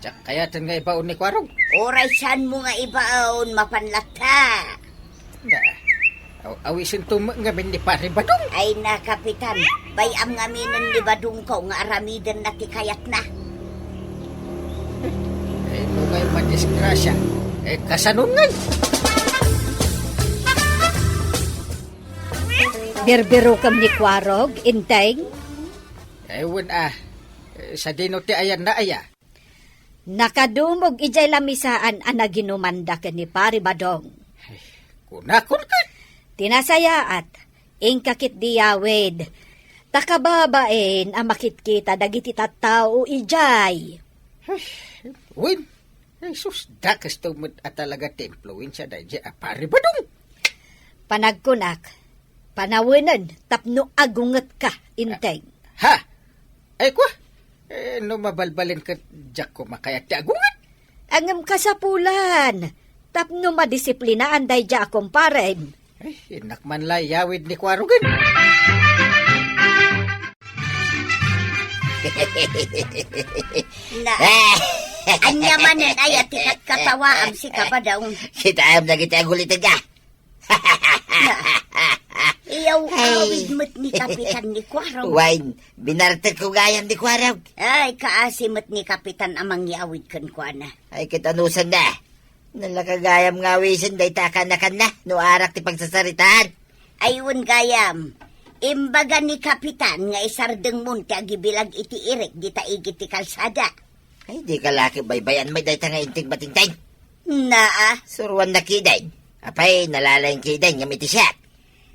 diak kayaten nga ibaon ni Kuarog. Uray saanmo nga ibaon, mapan latta. Na, aw-, awisentom ngamin ni Pare Badong. Ay na, Kapitan, bay-am ngaminen ni Badongko nga aramidenna ti kayatna. Eh, no ngay madisgrasya, eh, kasanon ngay? Birbirokem ni Kuarog, Inteng? Ay, wen a. Eh, sadino ti ayanna aya? Nakadumog idiay lamisaan a naginumanda ken ni Pari Badong. Ay, kunakon ka? Ti nasayaat, inka ketdi yawid. Ta kababain a makitkita dagiti tattao idiay. Ay, wen, Jesus, dakes to met a talaga ti impluensia daydiay a Pari Badong. Panagkunak, panawenen tapno agungetka, Inteng. Ha? Ay, kwa? Eh, no mabalbalin ket diak koma kayat ti agunget. Ngem kasapulan, tapno madisiplinaan daydiay a kumparem. Ay, innak man la yawid ni Kuarugen. Na, ania manen aya ti katkatawaam, sika, Badong? Kitaem dagiti agulitedka. Iyaw, ay, awid met ni Kapitan ni Kuarog. Wen, binartek ko gayam ni Kuarog. Ay, kaasi met ni Kapitan a mangyawid kenkuana. Ay, ket anusanna? Nalaka gayam nga awisen dayta a kanakanna, no arak ti pagsasaritaan. Ay, wen gayam. Imbaga ni Kapitan nga isardengmon ti agibilag iti irek dita igid ti kalsada. Ay, dika la ket baybay-an met dayta nga inting batinteng. Naa. Suruanna kiden. Apay, nalalaing kiden ngem iti siak.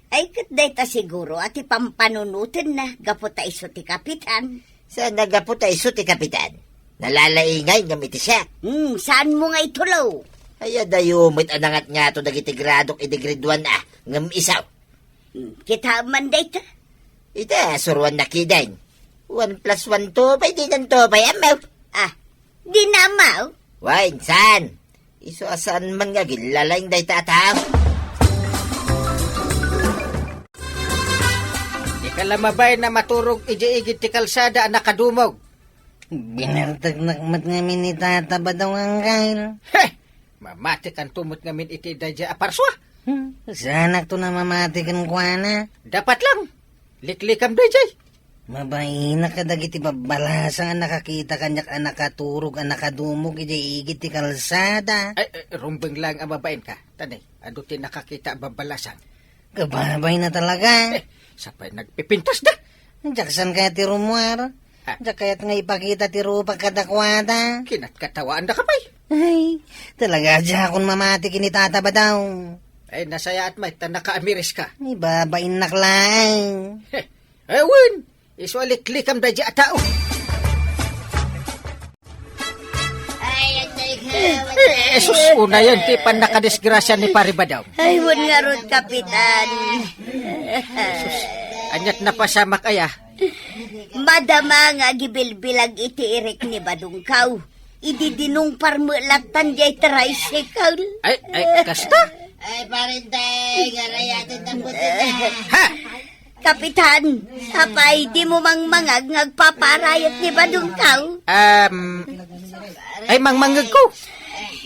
Ay, ket dayta siguro a ti pampanunotenna gapu ta isu ti kapitan. Saan a gapu ta isu ti kapitan? Nalalaingay ngem iti siak. Hmm, saanmo nga itulo? Ay, adayo met a nangatngato dagiti gradok idi grade one a, ngem isu. Hmm, kitaem man dayta? Ita, suruanna kiden. One plus one, two, pay dinan two, pay ammo. Ah, dina ammo? Wen, saan? Isu a saan man nga agillalaing dayta a tao. Dika la mabain a maturog idiay igid ti kalsada a nakadumog. Binarteknak met ngamin ni Tata Badong, Angkel. Heh! Mamatikanto met ngamin iti daydiay a parsua. Hmm, saanakto a mamati kenkuana. Dapat lang. Liklikam daydiay. Mabainak kadagiti babbalasang a nakakita kaniak a nakaturog a nakadumog idiay igid ti kalsada. Ay, ay, rumbeng laeng a mabain ka. Tanay, adu ti nakakita a babbalasang. Kababain a talaga. Eh, sapay nagpipintas da. Diak saan kayat ti rummuar. Ha? Diak kayat nga ipakita ti rupak kadakuada. Kinatkatawan da ka pay. Ay, talaga, diakon mamati ken ni Tata Badong. Ay, nasayaat met ta nakaamiris ka. Ay, babainnak laeng. Heh, eh, wen, isu a liklikam daydiay a tao. Ay, agday ka, eh, eh, sus, unayen ti pannakadisgrasya ni Pari Badong. Ay, wen ngarud, Kapitan. Sus, aniat napasamak aya? Madama nga agibilbilag iti irek ni Badong kaw. Idi dinungpar met lattan diay tricycle. Ay, ay, kasta? Ay, parintay, garayaten na po sila. Ha? Kapitan, apay, dimo mangmangag nga agpaparayat ni Badong kaw? Um, ay, mangmangeg ko.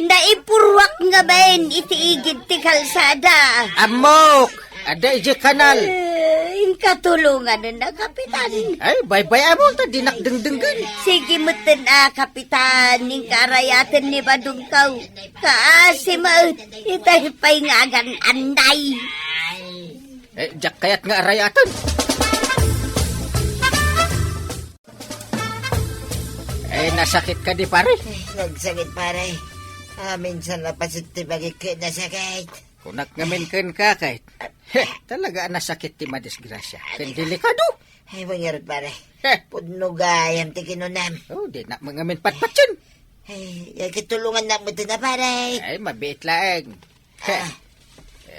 Naipurruak ngamin iti igid ti kalsada. Ammok! Adda idiay kanal. Eh, inka tulonganna, Kapitan. Ay, baybay-amon ta dinak dengdenggen. Sige metten a, Kapitan, inka arayaten ni Badong kaw. Kaasi met, itay pay nga agan-anday. Eh, diak kayat nga arayaten. Eh, nasakit ka di, pare? Eh, nagsakit, pare. Ah, minsan napasit ti bagik ket nasakit. Kunak ngamin kenka, kay, heh, talaga a nasakit ti madisgrasya. Ken delikado. Ay, mangyarut, pare. Heh. Pudno gayam ti kinunam. Oh, dinak ngamin patpatien. Ay, ay, kitulongannak metten a, pare. Ay, mabiit laeng. Heh. Ah.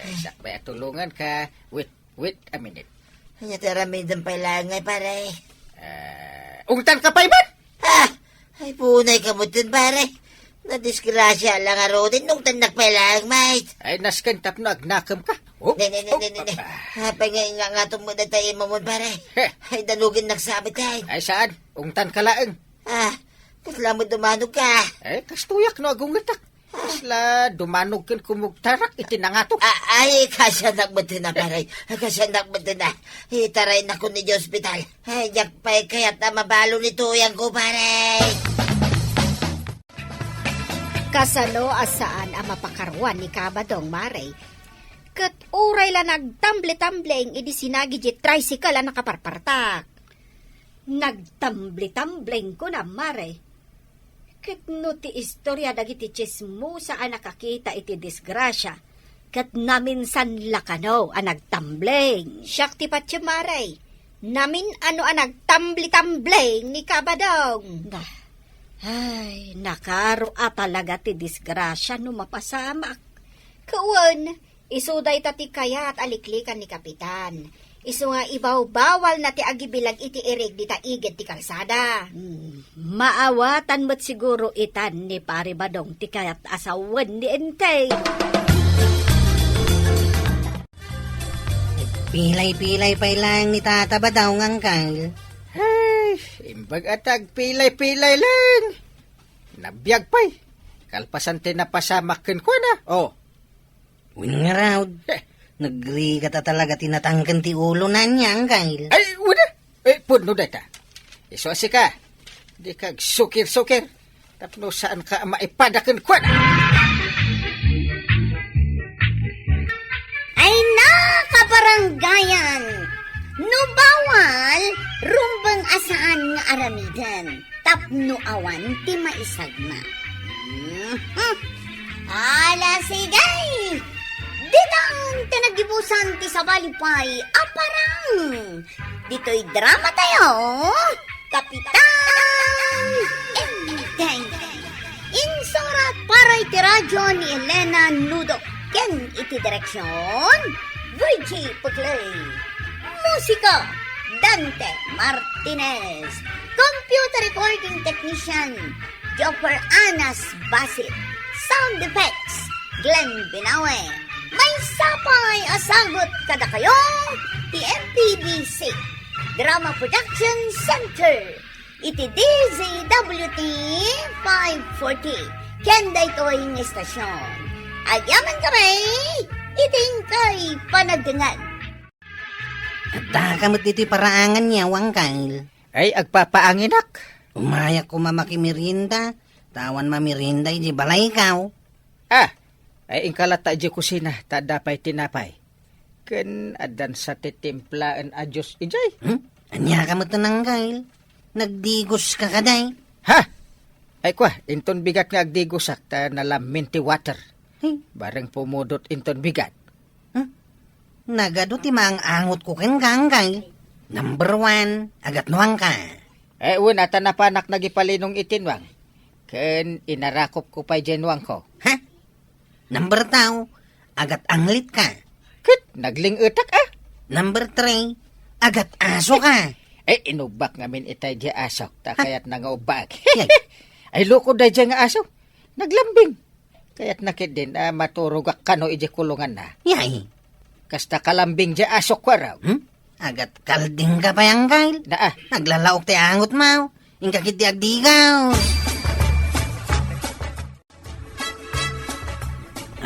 Eh, sakbay a tulonganka. Wait, wait a minute. Ania ti aramidem pay laeng ngay, pare? Eh, ungtan ka pay man? Ah! Ay, punay ka metten, pare. Nadisgrasya la ngaruden, ungtannak pay laeng, mate. Ay, nasken tapno agnakem ka. Oh, ne, ne, ne, oh, ne, ne, ne. Ah. Apay nga ingangatom met dayta imamon, pare? Heh. Ay, danugennak sabit, ay. Ay, saan? Ungtan ka laeng. Ah, kasla met dumanog ka? Eh, kastoyak no agungetak. Kasla dumanog ken kumugtarak iti nangato. Ah, ay, kasiannak metten a, pare. Kasiannak metten a. Itaraynakon idiay ospital. Ay, diak pay kayat a mabalo ni tuyangko, pare. Kasano a saan a mapakaruan ni Kabadong, Mare? Ket uray la nagtamble-tambling idi sinagi diay tricycle a nakaparpartak. Nagtambli-tambling, kunam, Mare. Ket no ti istoria dagiti tsismosa a nakakita iti disgrasia, ket naminsan la kano a nagtambling. Siak ti patiem, Mare. Namin-ano a nagtambli-tambling ni Kabadong. Na, ay, nakaro a talaga ti disgrasia no mapasamak. Kawan, isu dayta ti kayat a liklikan ni Kapitan. Isu nga ibawbawalna ti agibilag iti irig dita igid ti kalsada. Hmm, maawatan met siguro itan ni Pari Badong ti kayat a sawen ni Enteng. Pilay-pilay pay lang ni Tata Badong, Angkal. Ay, imbag a tagpilay-pilay lang. Nabiag pay. Kalpasan ti napasamak kenkuana. Oh. Wen ngarud. Eh. Nagrigat a talaga ti natangken ti ulo na ania, Angkal. Ay, wala. Eh, pudno dayta. Isu a sika. Dika agsukir-sukir. Tapno saanka a maipada kenkuana. Ay na, kabaranggayan! No bawal, rumbeng a saan nga aramiden tapno awan ti maisagma. Mhm. Ala, sige! Ditan ti nagibusan ti sabali pay a parang. Ditoy drama tayo, Kapitan Enteng. Insurat para iti radyo ni Elena Nudo ken iti direksyon, Virgie Puclay. Musika, Dante Martinez. Computer recording technician, Joffer Anas Basit. Sound effects, Glenn Binawe. Maysa pay a sagut kadakayo ti M P B C Drama Production Center iti D Z W T five forty ken daytoy nga istasyon. Agyaman kami iti inkay panagdengngeg. Addaka met ditoy paraangan, Angkal. Ay, agpapaanginak. Umayak koma makimerienda, ta awan mamerienda idiay balaykaw. Ah, ay, inka latta idiay kusina, ta adda pay tinapay. Ken addan sa ti timplaen a juice idiay. Hmm? Aniaka met, Angkal? Nagdigoska kadi? Ha? Ay, kua, inton bigat nga agdigosak, ta nalammin ti water. Hmm? Bareng pumudot inton bigat. Huh? Nagadu ti maang-angotko kenka, Angkal. Number one, agatnuangka. Eh, wen, ta napanak nagipalinong iti nuang. Ken inarakopko pay diay nuangko. Ha? Number two, agat-anglitka. Ket nagling-etak, ah. Number three, agat-asoka. Eh, inubbak ngamin itay diay asok, ta kayatna nga ubbak. Yay. Ay, loko daydiay nga aso. Naglambing. Kayatna ketdin a maturogak kano idiay kulonganna. Yay. Kasta kalambing diay asok, kuarog. Hmm? Agatkaldingka pay, Angkal. Naa. Naglalaok ti angotmo. Inka ketdi agdigaw.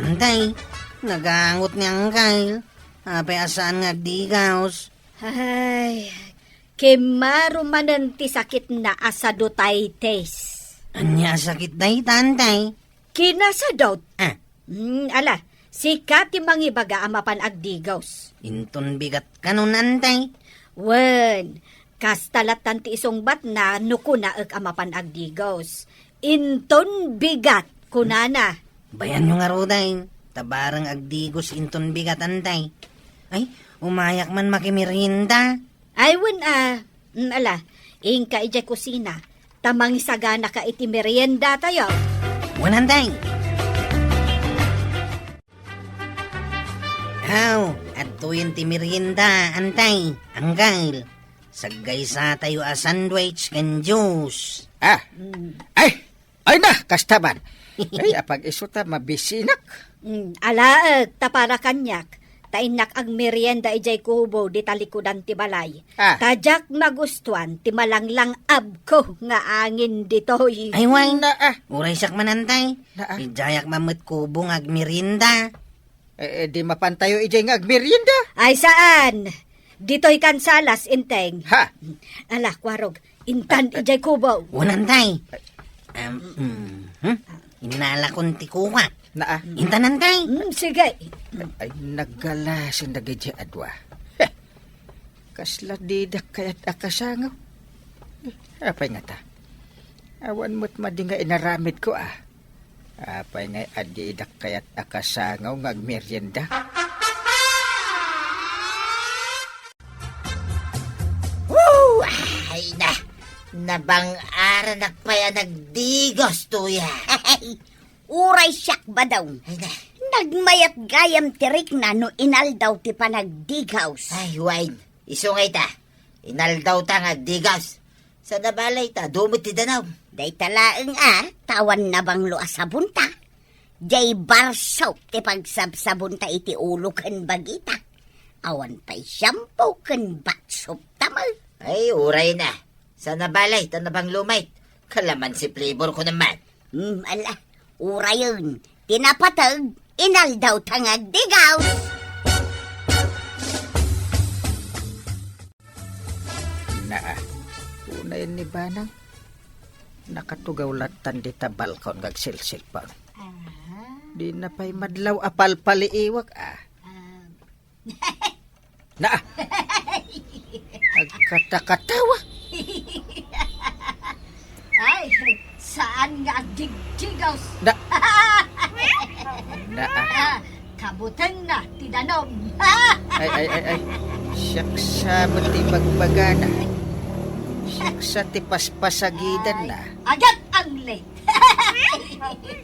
Antay, nagangot ni Angkal. Apay a saan nga agdigaw? Ay, kimmaro manen ti sakitna a sadotitis. Ania a sakit dayta, Antay? Kinasadot. Ah. Hmm, ala, sika ti mangibaga a mapan agdigaw. Inton bigat kanon, Antay? Wen, kasta lattan ti isungbatna no kunaek a mapan agdigaw. Inton bigat, kunana. Bayanyo ngaruden, ta bareng agdigaw inton bigat, Antay. Ay, umayak man makimerienda. Ay, wen, ah, mm, ala, inka idiay kusina, ta mangisaganaka iti meriendatayo. Wen, Antay. Aw, adtoyen ti merienda, Antay, Angkal. Saggaysatayo a sandwich ken juice. Ah. Mm. Ay, ay na, kasta man. Ay, apag-isu ta mabisinak. Mm, alaek, ta para kaniak, ta innak agmerienda idiay kubo di talikudan ti balay. Ah. Ta diak magustuan ti malanglang-abko nga angin ditoy. Ay, wen. Naa. Uray siak man, Antay. Naa. Idiayak man met kubo nga agmerienda. Eh, eh, di mapantayo idiay nga agmerienda? Ay, saan? Ditoy kansalas, Enteng. Ha? Ala, kuarog. Intan idiay kubo. Wen, Antay. Am, mhm. Innalakon ti kuak. Naa. Intan, Antay. Mm, sige. Ay, naggalas dagiti adua. Heh. Kasla didak kayat a kasango. Apay ngata? Awan met madi nga inaramidko, a. Apay nga adi idak kayat a kasangaw nga agmerienda? Woo! Ay na! Nabang-aranak pay a nagdigos, tuya. Uray siak, Badong. Ay na. Nagmayat gayam ti rikna no inaldaw ti panagdigos. Ay, wen. Isu nga ita, inaldawta nga agdigos. Saan a balay ta, adu met ti danum. Dayta laeng a, ta awan nabanglo a sabonta. Diay barsok ti pagsabsabonta iti ulo ken bagita. Awan pay shampoo ken bath soap ta met. Ay, uray na. Saan a balay ta nabanglo met. Calamansi flavor ko naman. Hmm, ala, urayen. Ti napateg, inaldawta nga agdigos. Naa, unayen ni Banang. Nakatugaw lattan dita balkon nga agsilsilpon. Aha. Dina pay madlaw a palpaliiwak, a. Ah. Naa. Agkatakatawa. Ay, saan nga agdigdigos? Na-, naa. Ah, kabutengna ti danum. Ay, ay, ay, ay. Siak sa met ti bagbagana. Siak sa ti paspasagidanna. Ay, agat anglet.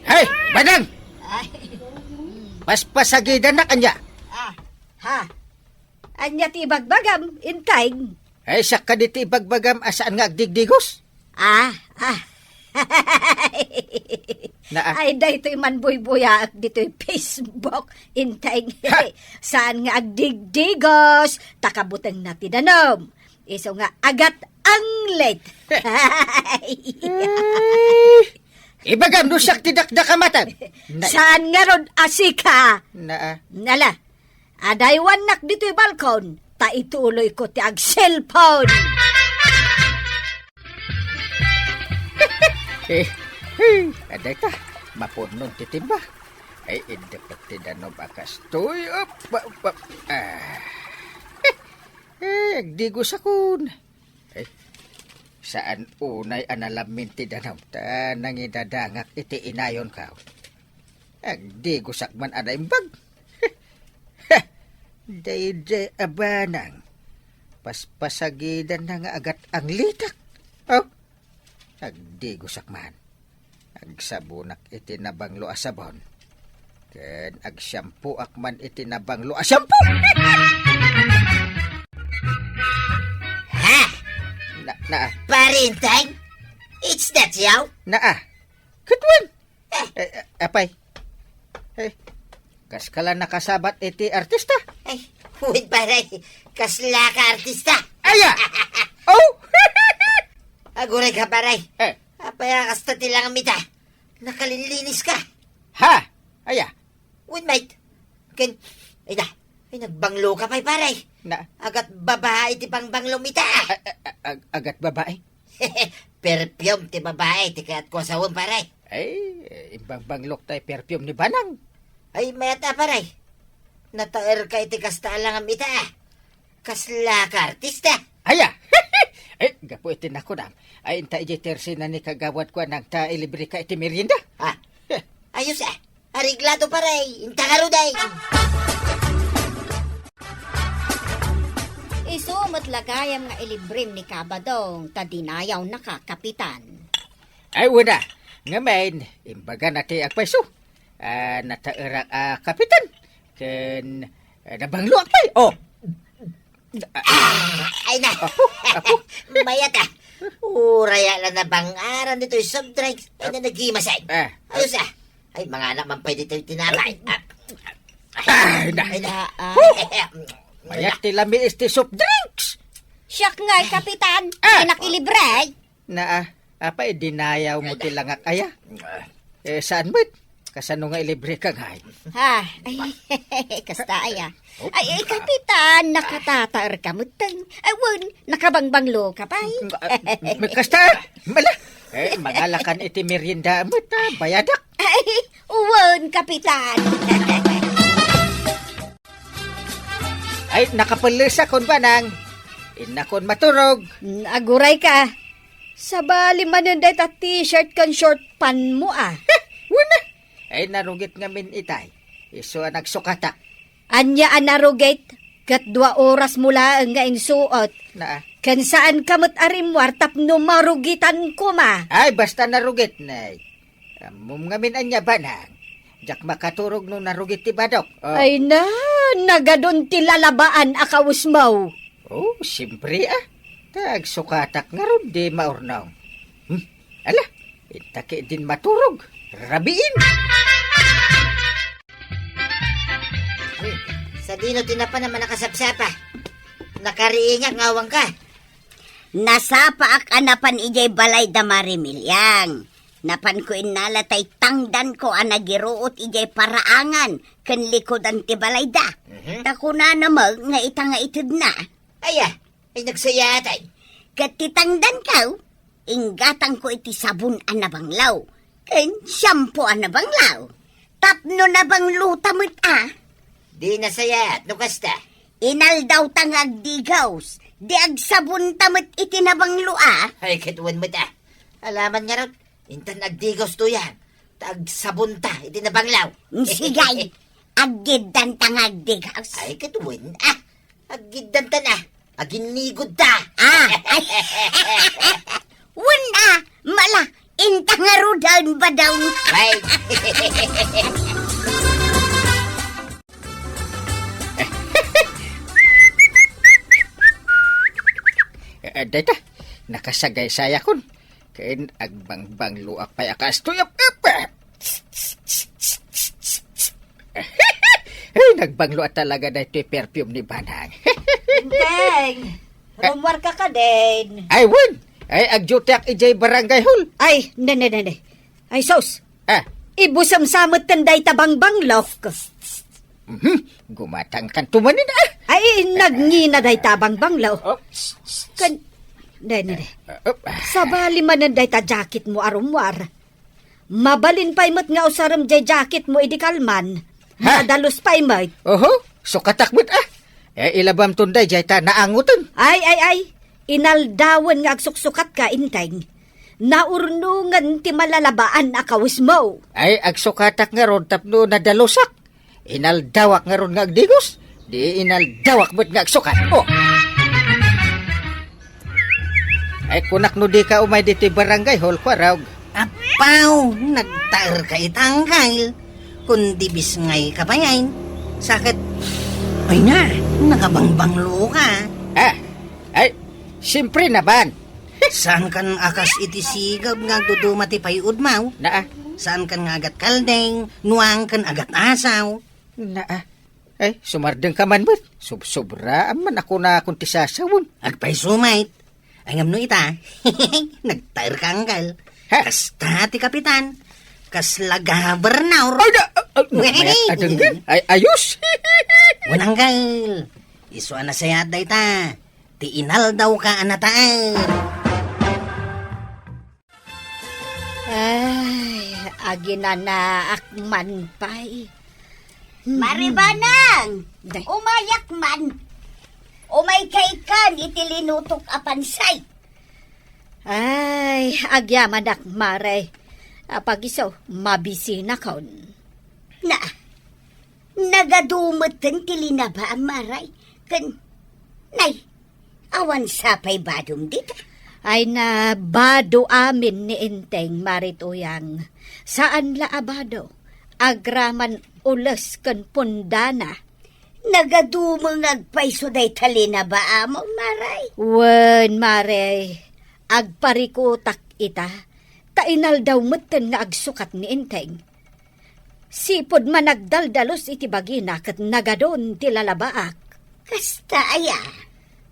Hey, Badang! Ay. Paspasagidannak ania? Ah, ha? Ania ti ibagbagam, Inteng? Ay, siak kadi ti ibagbagam a saan nga agdigdigos? Ah, ah. Naa. Ay, daytoy man buybuyaek ditoy Facebook, Inteng. Ha? Saan nga agdigdigos, ta kabutengna ti danum. Isu nga agat anglet. Ay, ibagam no siak ti dakdakamatem. Na- Saan ngarud a sika? Naa. Nala, adaywannak ditoy balkon, ta ituloyko ti agselpon. Eh, eh, adayta, mapunnon ti timba. Ay, idepet ti danum a kastoy. Op, op, op. Ah. Eh, agdigosakon. Eh, saan unay a nalammin ti danum ta nangidadangak iti inayonko. Agdigosak man a naimbag. Daydiay a banang, paspasagidanna nga agat-anglitak. Oh, agdigosak man. Agsabonak iti nabanglo a sabon, ken agsiampoak man iti nabanglo a siampo. Ha? Na, na, Pare Inteng? It's that you? Naa. Ket wen? Eh. Eh, eh, apay? Eh, kaskala nakasabat iti artista? Ay, wen, pare. Kasla ka artista? Aya! Oh! Aguray ka, pare. Eh. Apay a kasta ti langam ita? Nakalinlinis ka. Ha? Aya? Wen, mate. Ken, ay na, ay, nagbanglo ka pay, pare. Na? Agat babae ti pangbanglom ita. A-, a-, a-, ag-, agat babae? Perfume ti babae ti kayatko a sawen, pare. Ay, imbangbanglok tay perfume ni Banang. Ay, mayat a, pare. Nataer ka iti kasta a langam ita, a. Kasla ka artista? Aya! Ay, gapu iti nakunam, ay, inta idiay tersena ni kagawad ko a nangta ilibre ka iti merienda. Ah, ayos, ah. Areglado, pare. Inta ngarud, ay. Isu met la gayam nga ilibrem ni Kabadong ta dinayawnaka, Kapitan. Ay, wen a. Ngamin, imbagana ti agpayso. Ah, nataerak a kapitan. Ken, ah, nabangloak pay. Oh. Ah, ay na. Apo, apo. Mayat a. Uray a la nabang-aran ditoy soft drinks. Ay na, nagimasay. Ah. Ayos a. Ay, mangana man pay ditoy tinapay. Ah. Ay na. Ay na. Ah. Huh! Mayat ti lamiis ti soft drinks. Siak nga, Kapitan. Ah. Ay, nakilibre. Naa, apay, dinayaw mo ti langak aya? Eh, saan met? Kasano nga ilibre ka ngay? Ha? Ay, kasta aya. Oh. Ay, ay, Kapitan, nakatataer ka met. Ay, wen, nakabangbanglo ka pay. Ah, met kasta, mala. Eh, mangalakan iti merienda met, ah, bayadak. Ay, wen, Kapitan. Ay, nakapelesakon, Banang. Innakon maturog. Mm, aguray ka. Sabali manen dayta t-shirt ken short pant mo, a. Wen a. Ay, narugit ngamin itay. Isu a nagsukatak. Ania a narugit? Ket dua oras mo laeng nga insuot. Naa. Ken saan ka met a rimmuar tapno marugitan koma. Ay, basta narugit, nay. Ammom ngamin ania, banang. Diak makaturog no narugit ti badok. Oh. Ay na, nagadun ti lalabaan a kawesmo. Oh, siyempre, a. Ta agsukatak ngarud di maurnong. Hmm, ala, inta ketdin maturog. Rabiin. Uy, sadino ti napan a manakasapsapa? Nakariingak nga awan ka. Nasapaak a napan idiay balay da Mari Miliang. Napanko innala tay tangdanko a nagiruot idiay paraangan ken likudan ti balayda. Mhm. Ta kunana met nga ita nga itedna. Aya, ay nagsayaatan. Ket ti tangdanko, inggatangko iti sabon a nabanglo ken shampoo a nabanglo. Tapno nabanglo ta met a. Di nasayaat no kasta. Inaldaw ta nga agdigos, di agsabon ta met iti nabanglo a. Ay, ket wen met a. Alaman ngarud, intan agdigos toyan. Ta agsabon ta iti nabanglo. Sige, aggiddanta nga agdigos. Ay, ket wen a. Aggiddanta na. Aginnigod ta. Ah, ay. Wen a, mala, inta ngaruden, badong. Ay. Eh, dayta, nakasagaysayakon. Ken agbangbanglua pay a kastoy, ap-, ap-, Ay, nagbanglo a talaga daytoy perfume ni Banang. Enteng, rummuar ka kadin. Ay, wen. Ay, agdutiak idiay barangay hall. Ay, ne, ne, ne, ne. Ay, sus. Ah. Ibusem sa metten dayta bangbanglo. Mhm. Gumatangkan tumanin, ah. Ay, nagngina dayta bangbanglo. Oh, s-, s-, s-, Kan, ne, ne, ne. Ah, oh. Sabali manen dayta jacket mo a rummuar. Mabalin pay met nga usarem jay jacket mo idi kalman. Ha? Madalus pay met. Oho, sukatak met, ah. Eh, ilabam ton dayjay ta naangoten. Ay, ay, ay. Inaldawen nga agsuksukatka, Enteng. Naurnongen ti malalabaan a kawesmo. Ay, agsukatak ngarud tapno nadalusak. Inaldawak ngarud nga agdigos. Di inaldawak met nga agsukat. Oh. Ay, kunak no dika umay ditoy barangay hall, Kuarog. Apaw, nagtaerka ita, Angkel. Kundi bisngay ka pay, ay. Sakit. Ay na, nakabangbanglo ka. Ah, ay, siyempre naman. Saan kan a kas iti sigeg nga agduduma ti pay-udmaw? Naa. Saan kan nga agat kaldeng, nuang kan agat asaw? Naa. Ay, sumardeng ka man met. Sub-, sobraan man a kunakon ti sasawen. Agpayso met. Ay, ngem no ita, nagtaerka, Angkel. Ha? Kasta ti kapitan. Kasla gobernador. Ay, na, ah, ah, na, mayat a denggen. Ay, ayos. Wen, Angkel. Isu a nasayaat dayta. Ti inaldawka a nataer. Ay, aginanaak man pay. Mari Banang, day. Umayak man. Umaykay kan iti linutok a pansay. Ay, agyamanak, Mare. Apag-isu, mabisinakon. Na, nagadu metten ti linabaam, Mare. Ken, nay, awan sa pay badom dita? Ay na, bado amin ni Enteng, Mare Tuyang. Saan la a bado. Agraman ules ken pundana. Nagadu met nga agpayso dayta linabaam, Mare. Wen, Mare, agparikutak ita, ta inaldaw metten nga agsukat ni Enteng. Sipud managdaldalus iti bagina ket nagadun ti lalabaak. Kasta aya?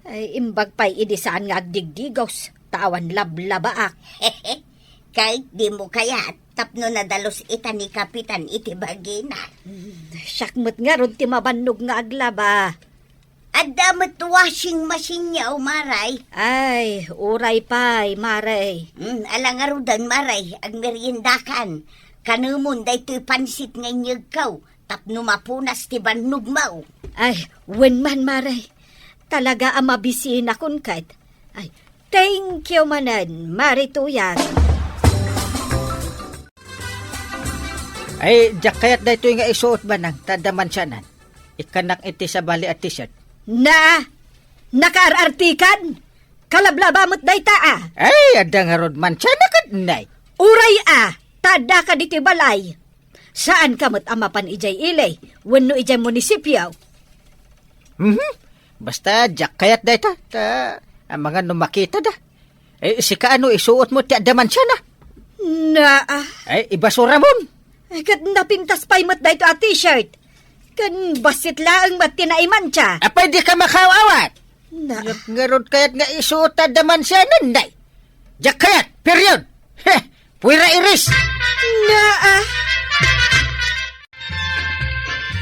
Ay, imbag pay idi saan nga agdigdigos, ta awan lablabaak. Ket dimo kayat tapno nadalus ita ni Kapitan iti bagina. Hmm, siak met ngarud ti mabannog nga aglaba. Adda met washing machine-yo, Mare. Ay, uray pay, Mare. Hmm, ala ngaruden, Mare, agmeriendakan. Kanemon daytoy pansit nga inyegko tapno mapunas ti bannogmo. Ay, wen man, Mare. Talaga a mabisinakon ket. Ay, Thank you manen, Mari Tuyang. Ay, diak kayat daytoy nga isuot, Manang, ta adda mansianan. Ikkannak iti sabali a t-shirt. Na, nakaar-artikan? Kalablaba met dayta, a. Ay, adda ngarud mansiana ket nay. Uray, a, ta addaka ditoy balay. Saanka met a mapan idiay ili wenno idiay munisipio. Mhm. Basta diak kayat dayta, ta amangan no makitada. Eh, sika ano, isuot mo ti adda mansiana? Naa. Ay, ibasuramon. Ay, ket napintas pay met dayto a t-shirt. Ken bassit laeng met ti naimansia. Apay, di ka makaaw-awat? Na. Diak ngarud kayat nga isuot ta adda mansianan, nay. Diak kayat, period. Heh, puwera iris. Naa.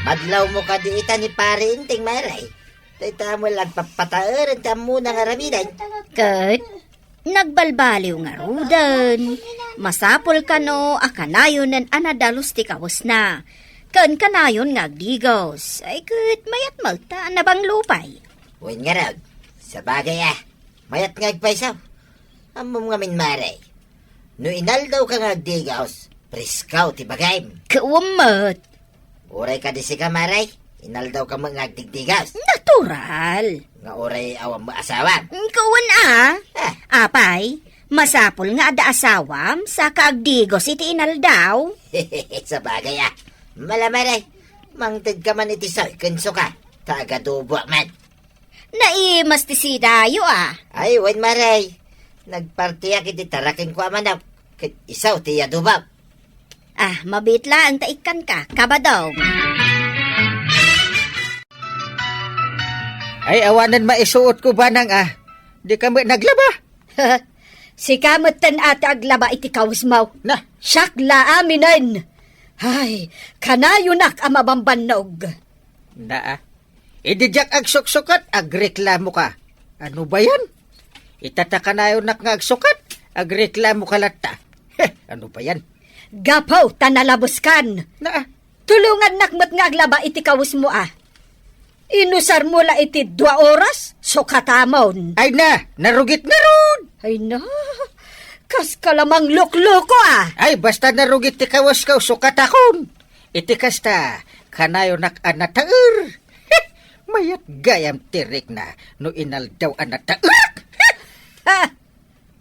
Madlawmo kadi ita ni Pare Enteng, Mare. Dayta met la agpapataeren ti ammona nga aramiden. Ket nagbalbaliw ngaruden. Masapul kano a kanayonen a nadalus ti kawesna. Ken kanayon nga agdigos. Ay ket mayat met ta nabanglo pay. Wen ngarud, sabagay a, mayat nga agpayso. Ammom ngamin, Mare. No inaldawka nga agdigos, presko ti bagim. Kuwem met. Uray kadi sika, Mare, inaldawka met nga agdigdigos. Natural. Nga uray awan met asawam. Kuwen a. Ah. Apay, masapul nga adda asawam, saka agdigos iti inaldaw. Sabagay a. Mala, Mare, mangtedka man iti soy ken suka, ta agaduboak man. Naimas ti sidayo a. Ay, wen, Mare. Nagpartiak iti tarakenko a manok, ket isu ti iadubok. Ah, mabiit laeng ta ikkanka, kabadong. Ay, awanen maisuotko, Manang a. Dika met naglaba. Sika metten a ti aglaba iti kawesmo. Na. Siak la aminen. Ay, kanayonak a mabambannog. Naa. Idi diak agsuksukat, agreklamoka. Ano ba yan? Ita ta kanayonak nga agsukat, agreklamoka latta. Heh, ano ba yan? Gapu ta nalabeskan. Naa. Tulongannak met nga aglaba iti kawesmo a. Inusarmo la iti dua oras, sukatamon. Ay na, narugit ngarud. Ay na, kaska la manglukloko a. Ay, basta narugit ti kawesko, sukatakon. Iti kasta, kanayonak a nataer. Mayat gayam ti rikna no inaldaw a nataer. Ha!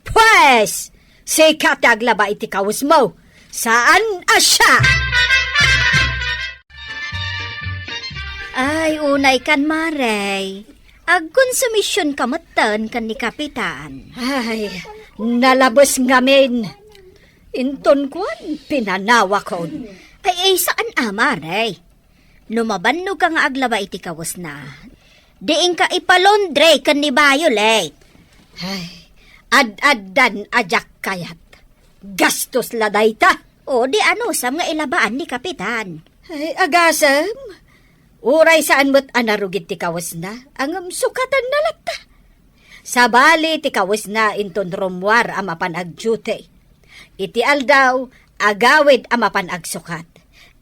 Pues, sika ti aglaba iti kawesmo. Saan a siak? Ay, unay kan, Mare. Agkonsumisionka metten ken ni Kapitan. Ay, nalabes ngamin. Inton kuan, pinanawakon. Ay, ay, saan a, Mare? No mabannogka nga aglaba iti kawesna, diinka ipalaundry ken ni Violet. Ay, ad-addan a diak kayat. Gastos la dayta. O, di anusam nga ilabaan ni Kapitan. Ay, agasem. Uray saan met a narugit ti kawesna, ngem sukatanna latta. Sabali ti kawesna inton rummuar a mapan agduty. Iti aldaw, agawid a mapan agsukat.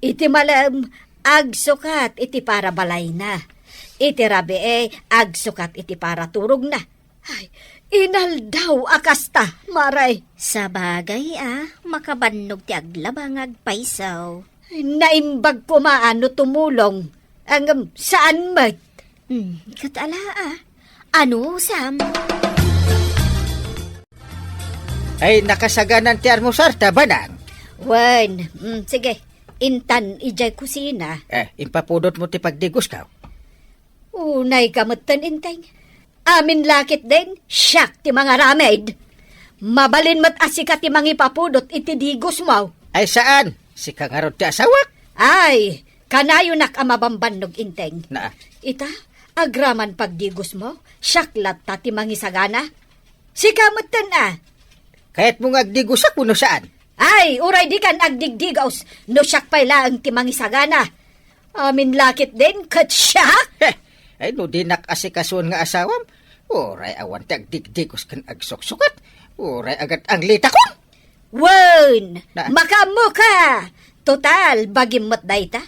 Iti malem, agsukat iti para balayna. Iti rabii, agsukat iti para turogna. Ay, inaldaw a kasta, Mare. Sabagay a, makabannog ti aglaba nga agpayso. Ay, naimbag koma a no tumulong. Ngem saan met. Hmm, ket ala a. Anusam? Ay, nakasaganan ti almusar ta, Manang. Wen, mm, sige. Intan idiay kusina. Eh, impapudot mo ti pagdigosko. Unayka metten, Enteng. Amin la ketdin, siak ti mangaramid. Mabalin met a sika ti mangipapudot iti digosmo. Ay, saan. Sika ngarud ti asawak. Ay, kanayonak a mabambannog, Enteng. Naa. Ita, agraman pagdigosmo, siak latta ti mangisagana. Sika metten a. Kayatmo nga agdigosak wenno saan? Ay, uray dikan agdigdigos no siak pay laeng ti mangisagana. Amin la ketdin ket siak. Heh! Ay, no dinak asikasuon nga asawam, uray awan ti agdigdigos ken agsuksukat, uray agat-anglitakon. Wen, na- makaammoka. Total, bagim met dayta.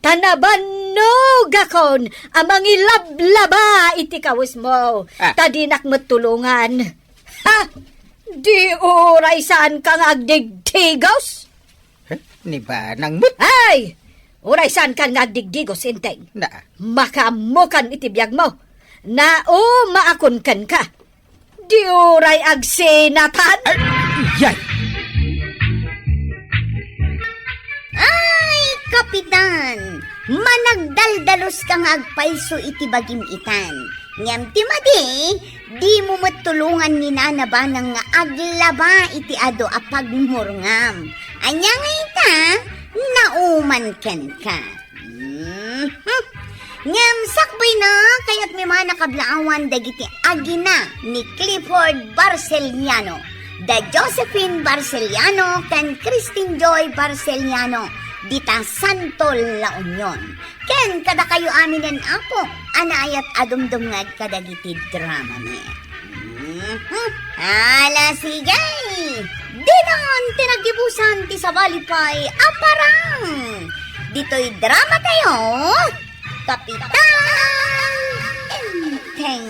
Ta nabannogakon a mangilablaba iti kawesmo. Ah. Ta dinak met tulongan. Ha? Di uray saanka nga agdigdigos? Huh? Ni Banang met? Ay! Uray saanka nga agdigdigos, Enteng. Na. Makaammokan iti biagmo. Naumaakon kenka. Di uray agsinatan? Ay, yay! Ay, Kapitan! Managdaldalos ka nga agpayso iti bagim itan. Ngem ti madi, dimo met tulongan ni Nana Banang nga aglaba iti adu a pagmurngam. Ania nga ita, nauman kenka. Mhm. Ngem sakbayna, kayatmi man a kablaawan dagiti agina ni Clifford Barcellano, da Josephine Barcellano ken Christine Joy Barcellano, dita Santo La Union. Ken kadakayo aminen, Apo, a naayat a dumdumngeg kadagiti dramami. Mhm. Ala, sige! Ditan ti naggibusan ti sabali pay a parang! Ditoy drama tayo, Kapitan Enteng.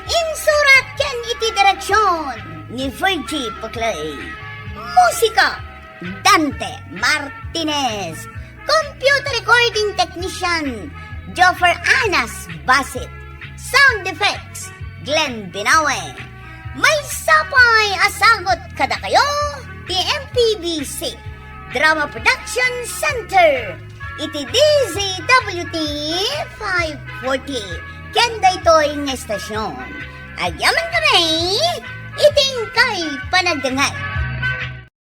Insurat ken iti direksyon ni Virgie Puclay. Musika, Dante Martinez. Computer recording technician, Joffer Anas Basit. Sound effects, Glenn Binawe. Maysa pay a sagut kadakayo ti M P B C Drama Production Center iti D Z W T five forty ken daytoy nga estasyon. Agyaman kami iti inkay panagdengngeg.